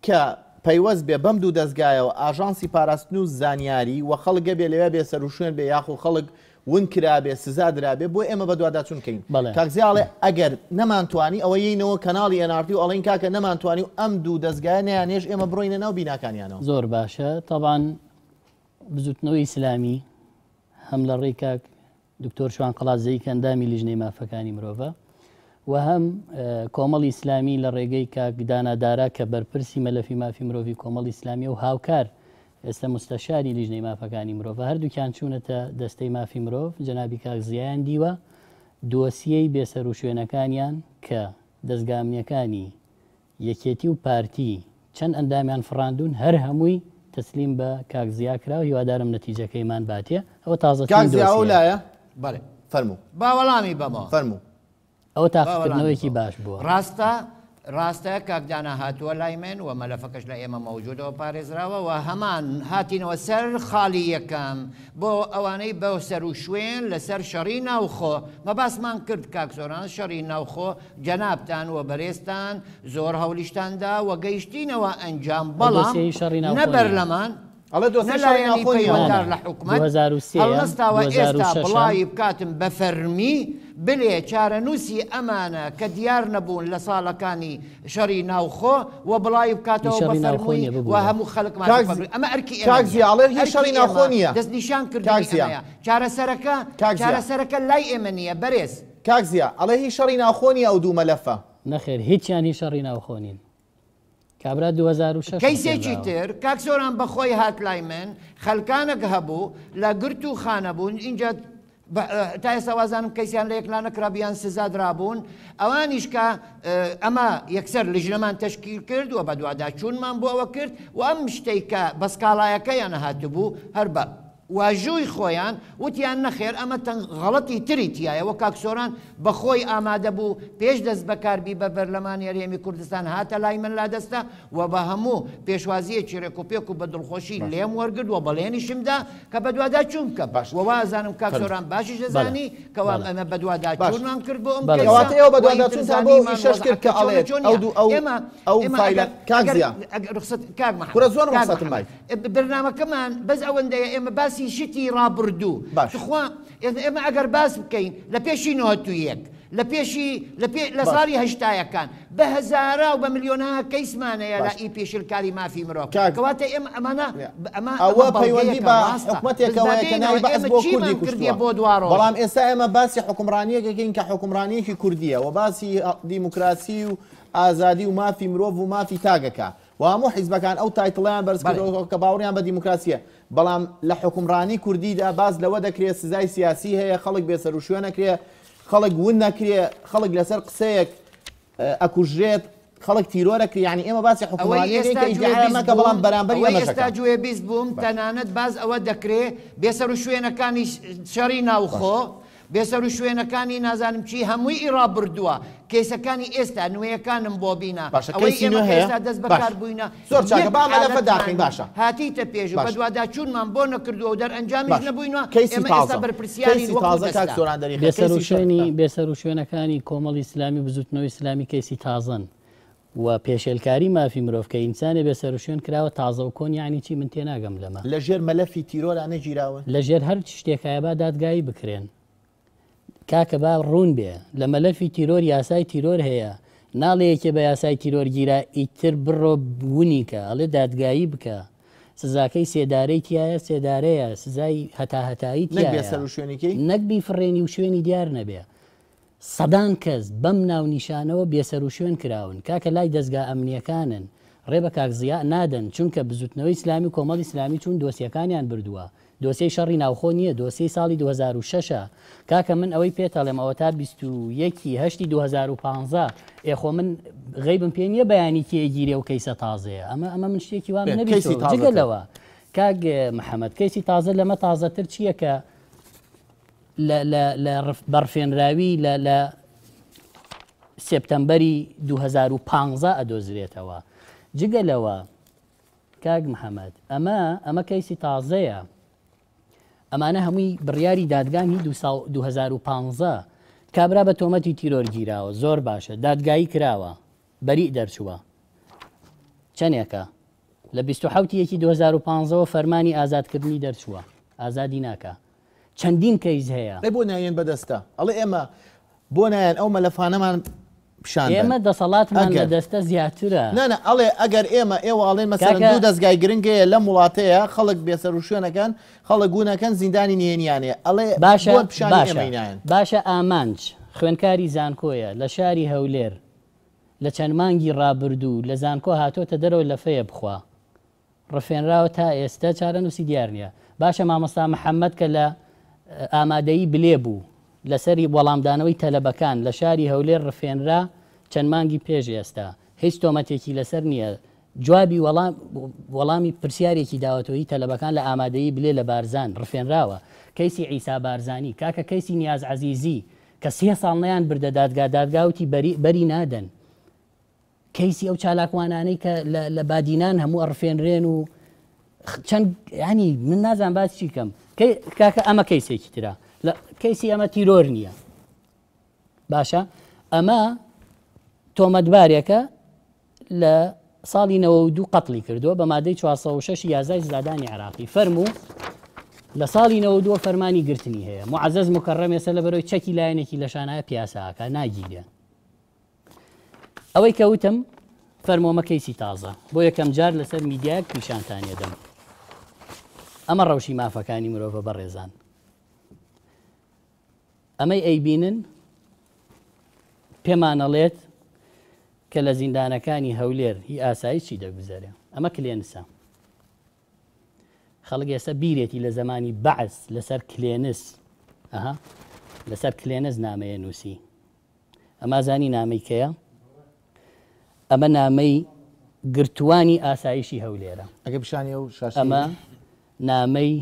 کە پەیوەست بێ بەم دوو دەزگایەوە ئاژانسی پاراستن و زانیاری و خەڵک گەبێ لەوێ بێ سەروشوێن بێ یاخو خەڵک ون کرابێ سزا درابێ بۆ ئێمە بەدواداچوون کەین بەڵێ. کاک زیا ئەڵێ ئەگەر نەمانتوانی ئەوە یەینەوە کەناڵی NRT و ئەڵێین کاکە نەمانتوانی و ئەم دوو دەزگایە نەیانهێشت ئێمە بڕۆینە ناو بیناکانیانەوە. زۆر باشە تەبعەن بزوتنەوەی ئیسلامی هەم لە ڕێی کاک دکتۆر شوان قەڵادزەیی کە ئەندامی لیژنەی مافەکانی مرۆڤە و هەم کۆمەڵی ئیسلامی لە ڕێگەی کاک دانا دارا کە بەرپرسی مەلەفی مافی مرۆڤی کۆمەڵی ئیسلامیە و هاوکار ئێستا مستەشاری لیژنەی مافەکانی مرۆڤە هەردووکیان چوونەتە دەستەی مافی مرۆڤ جەنابی کاک زیایان دیوە دۆسیەی بێسەروشوێنەکانیان کە دەزگا ئەمنیەکانی یەکێتی و پارتی چەند ئەندامیان فڕاندوون هەر هەمووی تەسلیم بە کاک زیا کراوە هیوادارم نەتیجەکەیمان باتێ ئەوە کاک تازەترین زیا ئەو دۆسیەیە. لایە بەڵێ فەرموو. با وەڵامی بەمەوە. فەرموو. ئەوە با وەڵامی تاقیکردنەوەیەکی بەوە. باش بووە. ڕاستە ڕاستە کاک دانا هاتووە لای من و مەلەفەکەش لای ئێمە مەوجودە و پارێزراوە و هەمان هاتینەوە سەر خاڵی یەکەم بۆ ئەوانەی بە سەروشوێن لەسەر شەڕی ناوخۆ مەباسمان کرد کاک سۆران شەڕی ناوخۆ جەنابتان و بەرێزتان زۆر هەولیشتان دا و گەیشتینەوە ئەنجام ئەو بەڵام دۆسیەی شەڕی نە ناوخۆ نییە. بەرلەمان ئەڵێ نە دۆسیەی شەڕی لایەنی ناوخۆ نییە. پەیوەندار نا لە نا حکومەت 2003 هەڵنەستاوە ئێستا 2006 بڵاوی بکاتن بە فەرمی بلێ چارەنووسی ئەمانە کە دیار نەبوون لە ساڵەکانی شەڕی ناوخۆ و بڵاوی هی بکاتەوە بە شەڕی ناوخۆ فەرمووی نییە و ببورە. هەموو خەلک مافی کاک خۆی بگرێت ئەمە ئەرکی ئێمە کاک نییە زیا ئەڵێ هی ئەرکی شەڕی ناوخۆ ئێمە نییە. دەستنیشان کاک کردنی زیا. ئەمەیە چارەسەرەکە کاک زیا. چارەسەرەکە لای ئێمە نییە بەرێز. کاک زیا ئەڵێ هی شەڕی ناوخۆ نییە ئەو دوو مەلەفە. نەخێر هیچیان هی شەڕی ناوخۆ نین. کابرا 2006 کەیسێکی ڕفێنراوە. تر کاک سۆران بەخۆی هات لای من خەلکانەک هەبوو لە گرتوو خانە بوون ئینجا تا ئێستا وازانم کەیسیان لە یەکلا نەکرابوو یان سزا درابوون ئەوانیش کە ئەمە یەکسەر لجنەمان تەشکیل کرد و بەدواداچوونمان بۆ ئەوە کرد و ئەم شتەی کە بە سکاڵایەکەیان هاتبوو هەر بە واژووی خۆیان وتیان نەخێر ئەمە تەنگ غەڵەتی تری تیایە وە کاک سۆران بە خۆی ئامادە بوو پێش دەست بەکار بی بە بەرلەمانی هەرێمی کوردستان هاتە لای من لادەستە و بە هەموو پێشوازیەکی رێک و پێک و بە دڵخۆشی باش. لێم وەرگرت و بەڵێنیشم دا کە بەدواداچوون بکەم باش. و وازانم کاک فەرموو. سۆران باشیش بەڵێ. دەزانی کەوا بەڵێ. ئەمە باش. بەدواداچوونمان کرد بۆ ئەم بەڵێ. کەیسە کەواتە ئێوە و ئیتر بەدواداچوونتان بۆ ئەو زانیمان ئیشەش کرد وەزعەکە کە چۆنە ئەڵێت چۆن ئەو نیە دوو ئەو ئێمە ئەو ئێمە فایلە ئەگەر کاک ئەگەر زیا ئەگەر ڕوخسەت کاک کورە محەمەد زۆر کاک ڕوخسەتم محەمەد مای. بەرنامەکەمان بەس ئەوەندەیە ئێمە باسی شتی ڕابردوو باش. تخوا ئێمە ئەگەر باس بکەین لە پێشی 91 لە پێشی لە پێ لە باش. ساڵی هەشتایەکان بە هەزارا و بە ملیۆنەها کەیسمان هەیە لە باش. ئی پێشلکاری مافی مرۆڤ کاک کەواتە ئێمە ئەمانە ئەمە ئەمە ئەوە پەیوەندی بەڵگەیەکە بە ڕاستە بەس با حکومەتێکەوەیە کە ناوی بێینەوە بەعس ئێمە بۆ کوردی چیمان کردیە کوشتووە بۆ دواڕۆژ بەڵام ئێستا ئێمە باسی حوکمڕانییەک ئەکەین کە حوکمڕانییەکی کوردییە و باسی دیموکراسی و ئازادی و مافی مرۆڤ و مافی تاک ئەکا و هەموو حیزبەکان ئەو title ەیان بەرز بەڵێ. کردەوە کە باوەڕیان بە دیموکراسییە بەڵام لە حوکمڕانی کوردیدا باس لەوە دەکرێ سزای سیاسی هەیە خەڵک بێسەروشوێن ئەکرێ خەڵک ون نەکرێ خەڵک لەسەر قسەیەک ئەکوژرێت خەڵک تیرۆر ئەکرێ یعنی ئێمە باسی ئەوەی حوکمڕانیەکەین ئێستا کە گوێ ئیدعای بیست مەکە بەڵام بووم بەرامبەری ئەوەی ئەمەش ئێستا ئەکا گوێ 20 بووم باش. تەنانەت باز ئەوە دەکرێ بێسەروشوێنەکانی شەڕی ناوخۆ باش. بێسەروشوێنەکانی نازانم چی هەمووی ئیڕابردووە کەیسەکانی ئێستا نوێیەکانم بۆ بینە باشە ئەوەی کەیسی ئێمە نوێ کە هەیە ئێستا دەست باش بەکار بووینە زۆر چاکە یەک با مەلەفە حالەتمان داخین باشە هاتیتە پێش و باش بەدواداچوونمان بۆ نەکردووە و دەرئەنجامیش باش نەبووینەوە کەیسی ئێمە ئێستا تازە بەرپرسیارین کەیسی وەکو تازە کاک دەستە. سۆران دەریخە کەیسی شەڕ بێسەروشوێنی بێسەروشوێنەکانی کۆمەڵی ئیسلامی و بزووتنەوەی ئیسلامی کەیسی تازەن و پێشێلکاری مافی مرۆڤ کە ئینسانێ بێسەروشوێن کراوە تازە و کۆن یانی چی من تێناگەم لەمە. لە ژێر مەلەفی تیرۆرا نەگیراون؟ لە ژێر هەر شتێکایە با دادگایی بکرێن. کاکە با ڕوون بێ لە مەلەفی تیرۆر یاسای تیرۆر هەیە ناڵێ یەکێ بە یاسای تیرۆر گیرا ئیتر بڕۆ ونی کە ئەڵێ دادگایی بکە. سزاکەی سێدارەی تیایە سێدارەیە سزای هەتاهەتایی نەک تیایە بێسەروشوێنیکەی؟ نەک بیفڕێنی و شوێنی دیار نەبێ. سەدان کەس بەم ناونیشانەوە بێسەروشوێن کراون. کاکە لای دەزگا ئەمنییەکانن. ڕێ بە کاک زیاء نادەن، چونکە بزوتنەوەی ئیسلامی و کۆمەڵی ئیسلامی چوون دۆسیەکانیان بردووە. دۆسیەی شەڕی ناوخۆ نییە، دۆسیەی ساڵی 2006 ە. کاکە من ئەوەی پێتەڵێم ئەوەتا 21 ی هەشتی 2015 ئێ خۆ من غەیبم پێ نییە بەیانی کێ ئەگیرێ و کەیسە تازەیە. ئەمە ئەمە من شتێکی وام کەیسی نەبیستووە. جگە تازەتر. لەوە کاک محەمەد کەیسی تازە لەمە تازەتر چییە کە لە لە لە بەڕفێنراوی لە لە سێپتەمبەری 2015 ئەدۆزرێتەوە. جگە لەوە کاک محەمەد ئەمە ئەمە کەیسی تازەیە. ئەمانە هەمووی بڕیاری دادگان هی 2015 کابرا بە تۆمەتی تیرۆر گیراوە زۆر باشە دادگایی کراوە بەریء دەرچووە چەندێکە لە 27 یەکی 2015ەوە فەرمانی ئازادکردنی دەرچووە ئازادی ناکا چەندین کەیس هەیە. ئەی بۆ نایەن بەدەستە ئەڵێ ئێمە بۆ نایەن ئەو مەلەفانەمان پیشان دەن ئێمە دەسەڵاتمان لە ئەگەر دەستە زیاترە. نا نا ئەڵێ ئەگەر ئێمە ئێوە ئەڵێن مەسەلەن کاکە دوو دەزگای گرنگ هەیە لەم وڵاتەیە خەڵک بێسەروشوێنەکەن خەڵک گوونەکەن زیندانی نهێنیان هەیە ئەڵێ باشە بۆ پیشانی باشە ئێمەی نایەن. باشە ئامانج خوێندکاری زانکۆیە لە شاری هەولێر لە چەند مانگی ڕابردوو لە زانکۆ هاتۆتە دەرەوە لەفەیە بخوا ڕفێنراوە تا ئێستە چارەنووسی دیار نییە. باشە مامۆستا محەمەد کە لە ئامادەیی بلێ بوو لەسەری وەڵامدانەوەی تەلەبەکان لە شاری هەولێر ڕفێنرا چەند مانگی پێش ئێستا هیچ تۆمەتێکی لەسەر نییە جوابی وەڵام وەڵامی پرسیارێکی داوەتەوە هی تەلەبەکان لە ئامادەیی بلێ لە بارزان ڕفێنراوە کەیسی عیسا بارزانی کاکە کەیسی نیاز عەزیزی کە سێ ساڵ نەیان بردە دادگا دادگا وتی بەری بەری نادەن کەیسی ئەو چالاکوانانەی کە لە بادینان هەموو ئەڕفێنرێن و چەند ینی من نازان باس چی کەم کاکە ئەمە کەیسێکی ترە لە کەیسی ئەمە تیرۆر نییە باشە ئەمە تۆمەتبارێکە لە ساڵی 92 قەتڵی کردووە بە مادەی 406 یاسای سزادانی عراقی فەرموو لە ساڵی 92 فەرمانی گرتنی هەیە معزز مکەڕەم ێستا لە بەرەوەی چەکی لایەنێکی لە شانایە پیاساکە ناگیرێ ئەوەی کە وتم فەرمۆمە کەیسی تازە بۆ یەکەم جار لەسەر میدیایەک پیشانتان یەدەم ئەمە ڕەوشی مافەکانی مرۆڤە بەڕێزان ئەمەی ئەیبینن پێمانەڵێت کە لە زیندانەکانی هەولێر هی ئاسایی چی دەگوزەرێ ئەمە کلێنسە خەڵک ئێستا بیرێتی لە زەمانی بەعس لەسەر کلێنس ئەها لەسەر کلێنس نامەیە نووسی ئەما زانی نامەی کەیە؟ ئەمە نامەی گرتووانی ئاسایشی هەولێرە. ئەگەر پیشانی ئەو شاشەی. ئەمە نامەی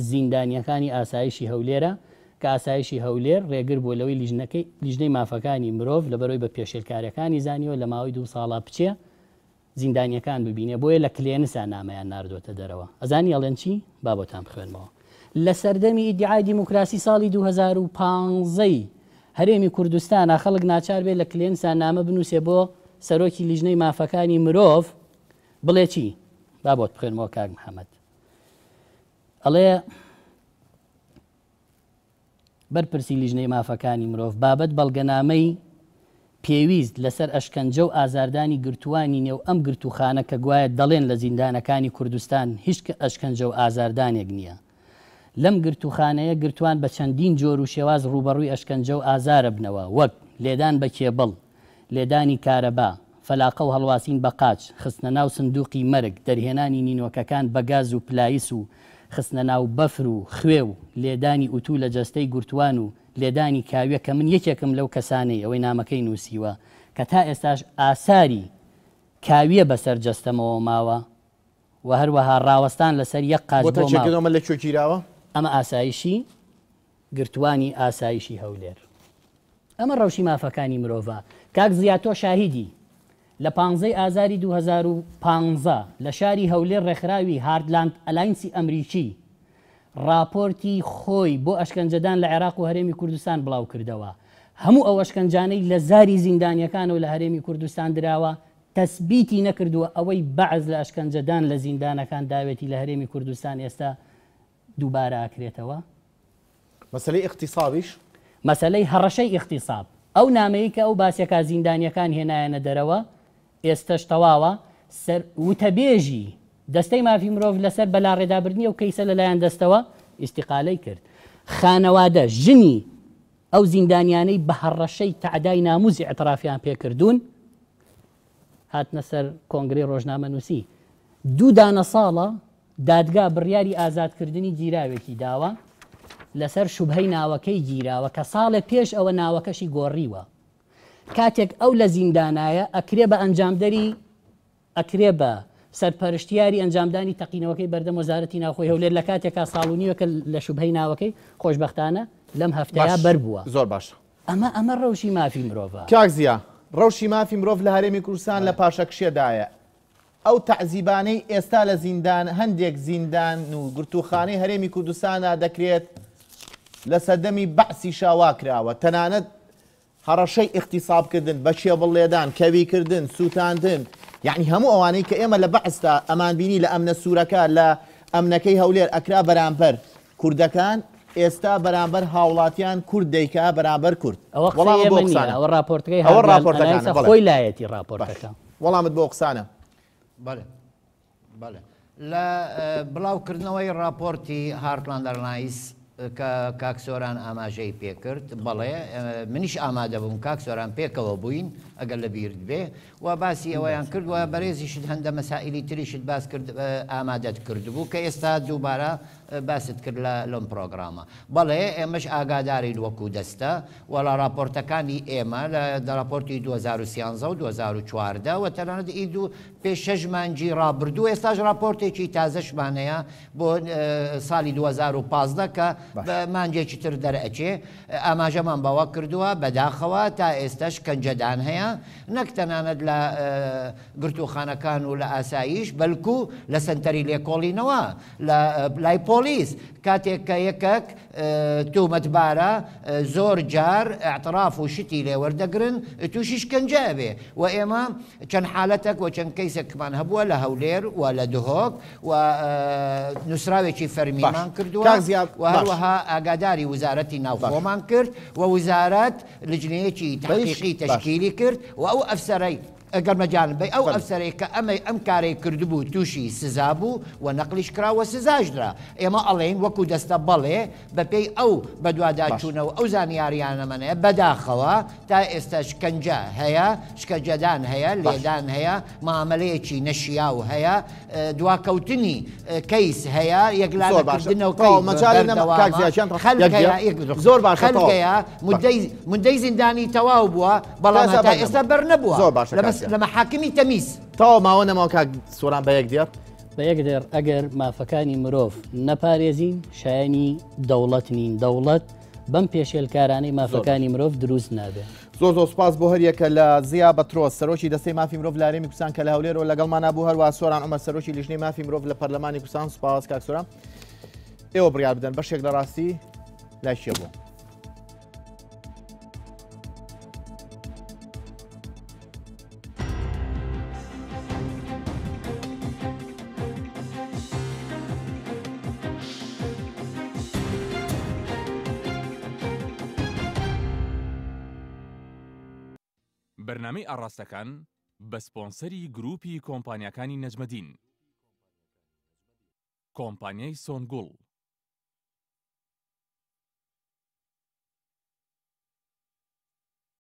زیندانیەکانی ئاسایشی هەولێرە کە ئاسایشی هەولێر ڕێگر بووە لەوەی لیژنەکەی لیژنەی مافەکانی مرۆڤ لەبەرەوەی بە پێشێلکاریەکانی زانیوە لە ماوەی دوو ساڵا بچێ زیندانیەکان ببینێ بۆیە لە کلێنسا نامەیان ناردۆتە دەرەوە ئەزانی ئەڵێن چی با بۆتان بخوێنمەوە لە سەردەمی ئیدعای دیموکراسی ساڵی 2015 ی هەرێمی کوردستانا خەڵک ناچار بێ لە کلێنسا نامە بنووسێ بۆ سەرۆکی لیژنەی مافەکانی مرۆڤ بڵێ چی با بۆت بخوێنمەوە کاک محەممەد ئەڵێ بەرپرسی لیژنەی مافەکانی مرۆڤ بابەت بەڵگەنامەی پێویست لەسەر ئەشکەنجە و ئازاردانی گرتووانی نێو ئەم گرتووخانە کە گوایە دەڵێن لە زیندانەکانی کوردستان هیچ ئەشکەنجە و ئازاردانێک نییە لەم گرتووخانەیە گرتووان بە چەندین جۆر و شێواز ڕووبەڕووی ئەشکەنجە و ئازارەبنەوە وەک، لێدان بە کێبڵ، لێدانی کارەبا، فەلاقە و هەڵواسین بە قاچ، خستنە ناو سندوقی مەرگ، دەرهێنانی نینۆکەکان بە گاز و پلایس و خستنە ناو بەفر و خوێ و لێدانی ئوتو لە جەستەی گرتووان و لێدانی کاویە کە من یەکێکم لەو کەسانەی ئەوەی نامەکەی نووسیوە کە تا ئێستاش ئاساری کاویە بەسەر جەستەمەوە ماوە و هەروەها ڕاوەستان لەسەر یەک قاچ بۆتە بۆ ماو. چێکردنەوە لە کوێ گیراوە؟ ئەمە ئاسایشی گرتووانی ئاسایشی هەولێر. ئەمە ڕەوشی مافەکانی مرۆڤە. کاک زیا تۆ شاهیدی. لە پانزەی ئازاری 2015 لە شاری هەولێر ڕێکخراوی هاردلاند ئەلاینسی ئەمریکی ڕاپۆرتی خۆی بۆ ئەشکەنجەدان لە عێراق و هەرێمی کوردستان بڵاوکردەوە. هەموو ئەو ئەشکەنجانەی لە زاری زیندانیەکانەوە لە هەرێمی کوردستان دراوە تەسبیتی نەکردووە ئەوەی بەعس لە ئەشکەنجەدان لە زیندانەکان داوێتی لە هەرێمی کوردستان ئێستا دووبارە ئەکرێتەوە. مەسەلەی ئیغتیسابیش؟ مەسەلەی هەڕەشەی ئیغتیساب، ئەو نامەیەی کە ئەو باسەکا زیندانیەکان هێنایەنە دەرەوە ئێستەش تەواوە، سەر وتەبێژی دەستەی مافی مرۆڤ لەسەر بەلاڕێدابردنی ئەو کەیسە لەلایەن دەستەوە ئیستیقالەی کرد. خانەوادە، ژنی ئەو زیندانیانەی بە هەڕەشەی تەعدای ناموس ئیعترافیان پێکردوون، هاتنە سەر کۆنگرەی ڕۆژنامەنووسی. دوو دانە ساڵە دادگا بڕیاری ئازادکردنی گیراوێکی داوە، لەسەر شوبهەی ناوەکەی گیراوە کە ساڵێ پێش ئەوە ناوەکەشی گۆڕیوە. کاتێک ئەو لە زیندانایە ئەکرێ بە ئەنجامدەری ئەکرێ بە سەرپەرشتیاری ئەنجامدانی تەقینەوەکەی بەردەم وەزارەتی ناوخۆی هەولێر لە کاتێکا ساڵ و نیوێکە لە شوبهەی ناوەکەی خۆشبەختانە لەم هەفتەیە باش بەر بووە. زۆر باشە. ئەمە ئەمە ڕەوشی مافی مرۆڤە. کاک زیا، ڕەوشی مافی مرۆڤ لە هەرێمی کوردستان لە پاشەکشێدایە. ئەو تەعزیبانەی ئێستا لە زیندان هەندێک زیندان و گرتووخانەی هەرێمی کوردستاندا دەکرێت لە سەردەمی بەعسیشا وا کراوە. تەنانەت هەڕەشەی ئیغتیساب کردن، بە کێبڵ لێدان، کەوی کردن، سوتاندن، یەعنی هەموو ئەوانەی کە ئێمە لە بەعسدا ئەمانبینی لە ئەمنە سوورەکە لە ئەمنەکەی هەولێر ئەکرا بەرامبەر کوردەکان، ئێستا بەرامبەر هاوڵاتیان کورد دەیکا بەرامبەر کورد. ئەوە قسەی وەڵامت بۆ ئێمە نییە، قسانە. ئەوە ڕاپۆرتەکەی ئەوە هاردلاند ڕاپۆرتەکانە، ئەنایسە بەڵێ. خۆی لایەتی باش. ڕاپۆرتەکە. وەڵامت بۆ قسانە. بەڵێ. بەڵێ. لە بڵاوکردنەوەی ڕاپۆرتی هارتلاند ئەرنایس کە کاک سۆران ئاماژەی پێکرد، بەڵێ منیش ئامادە بووم، کاک سۆران پێکەوە بووین ئەگەر لە بیرت بێ و باسی ئەوەیان کرد و بەرێزیشت هەندە مەسائلی تریشت باس کرد ئامادەت کردبوو کە ئێستا دووبارە باست کرد لە لەم پرۆگرامە. بەڵێ ئێمەش ئاگادارین وەکو دەستە و لە ڕاپۆرتەکانی ئێمە لە ڕاپۆرتی 2013 و 2014 و تەنانەت ئی دوو پێش شەش مانگی ڕابردوو ئێستاش ڕاپۆرتێکی تازەشمان هەیە بۆ ساڵی 2015 کە بە مانگێکی تر دەرئەچێ ئاماژەمان بەوە کردووە بەداخەوە تا ئێستاش شکەنجەدان هەیە نەک تەنانەت لە گرتووخانەکان و لە ئاسایش بەلکو لە سەنتەری لێکۆڵینەوە لە لای پۆلیس کاتێک کە یەکەک تۆمەتبارە زۆر جار ئیعتراف و شتی لێ وەردەگرن تووشی شکەنجە ئەبێ و ئێمە چەند حالەتەک و چەند کەیسێکمان هەبووە لە هەولێر و لە دهۆک و نووسراوێکی باش فەرمیمان کردووە کاک زیا و باش هەروەها ئاگاداری وزارەتی باش ناوخۆمان کرد و وزارەت لجنەیەکی بەیش تەحقیقی باش تەشکیلی کرد و ئەو ئەفسەرەی ئەگەر مەجالم بەی ئەو فەرموو. ئەفسەرەی کە ئەمەی ئەم کارەی کردبوو تووشی سزا بوو و نەقلیش کرا و سزاش درا ئێمە ئەڵێین وەکو دەستە بەڵێ بەپێی ئەو باش. بەدواداچوونە و ئەو زانیاریانەمان هەیە بەداخەوە تا ئێستا شکەنجە هەیە شکەنجەدان هەیە باش. لێدان هەیە مامەلەیەکی نەشیاو هەیە دواکەوتنی کەیس هەیە یەکلا زۆر باشە نەکردنەوەکەی تەواو مەجالێ نەما کاک بەردەوامە زیا گیان خەلک یەک هەیە دێڕ یەک دقیقە زۆر باشە خەلک تەواو هەیە باش مدەی مدەی زیندانی تەواو بووە تا بەڵام ئێستا هەتا بەر ئێستا نەبووە بەر نەبووە زۆر باشە لە کاک مەس زیا لە مەحاکمی تەمیز. تەواو ماوە نەماوە کاک سۆران بە یەک دێڕ. بە یەک دێڕ ئەگەر مافەکانی مرۆڤ نەپارێزین شایەنی دەوڵەت نین، دەوڵەت بەم پێشێلکارانەی زۆر باش. مافەکانی مرۆڤ دروست نابێ. زۆر زۆر سوپاس بۆ هەریەکە لە زیا بەترۆس سەرۆکی دەستەی مافی مرۆڤ لە هەرێمی کوردستان کە لە هەولێرەوە لەگەڵمانا بوو، هەروەها سۆران عومەر سەرۆکی لیژنەی مافی مرۆڤ لە پەرلەمانی کوردستان. سوپاس کاک سۆران. ئێوە بڕیار بدەن بەشێک لە ڕاستی لای کێ بوو. بەرنامەی ئاڕاستەکان بە سپۆنسەری گروپی کۆمپانیاکانی نەجمەدین. کۆمپانیای سۆنگوڵ.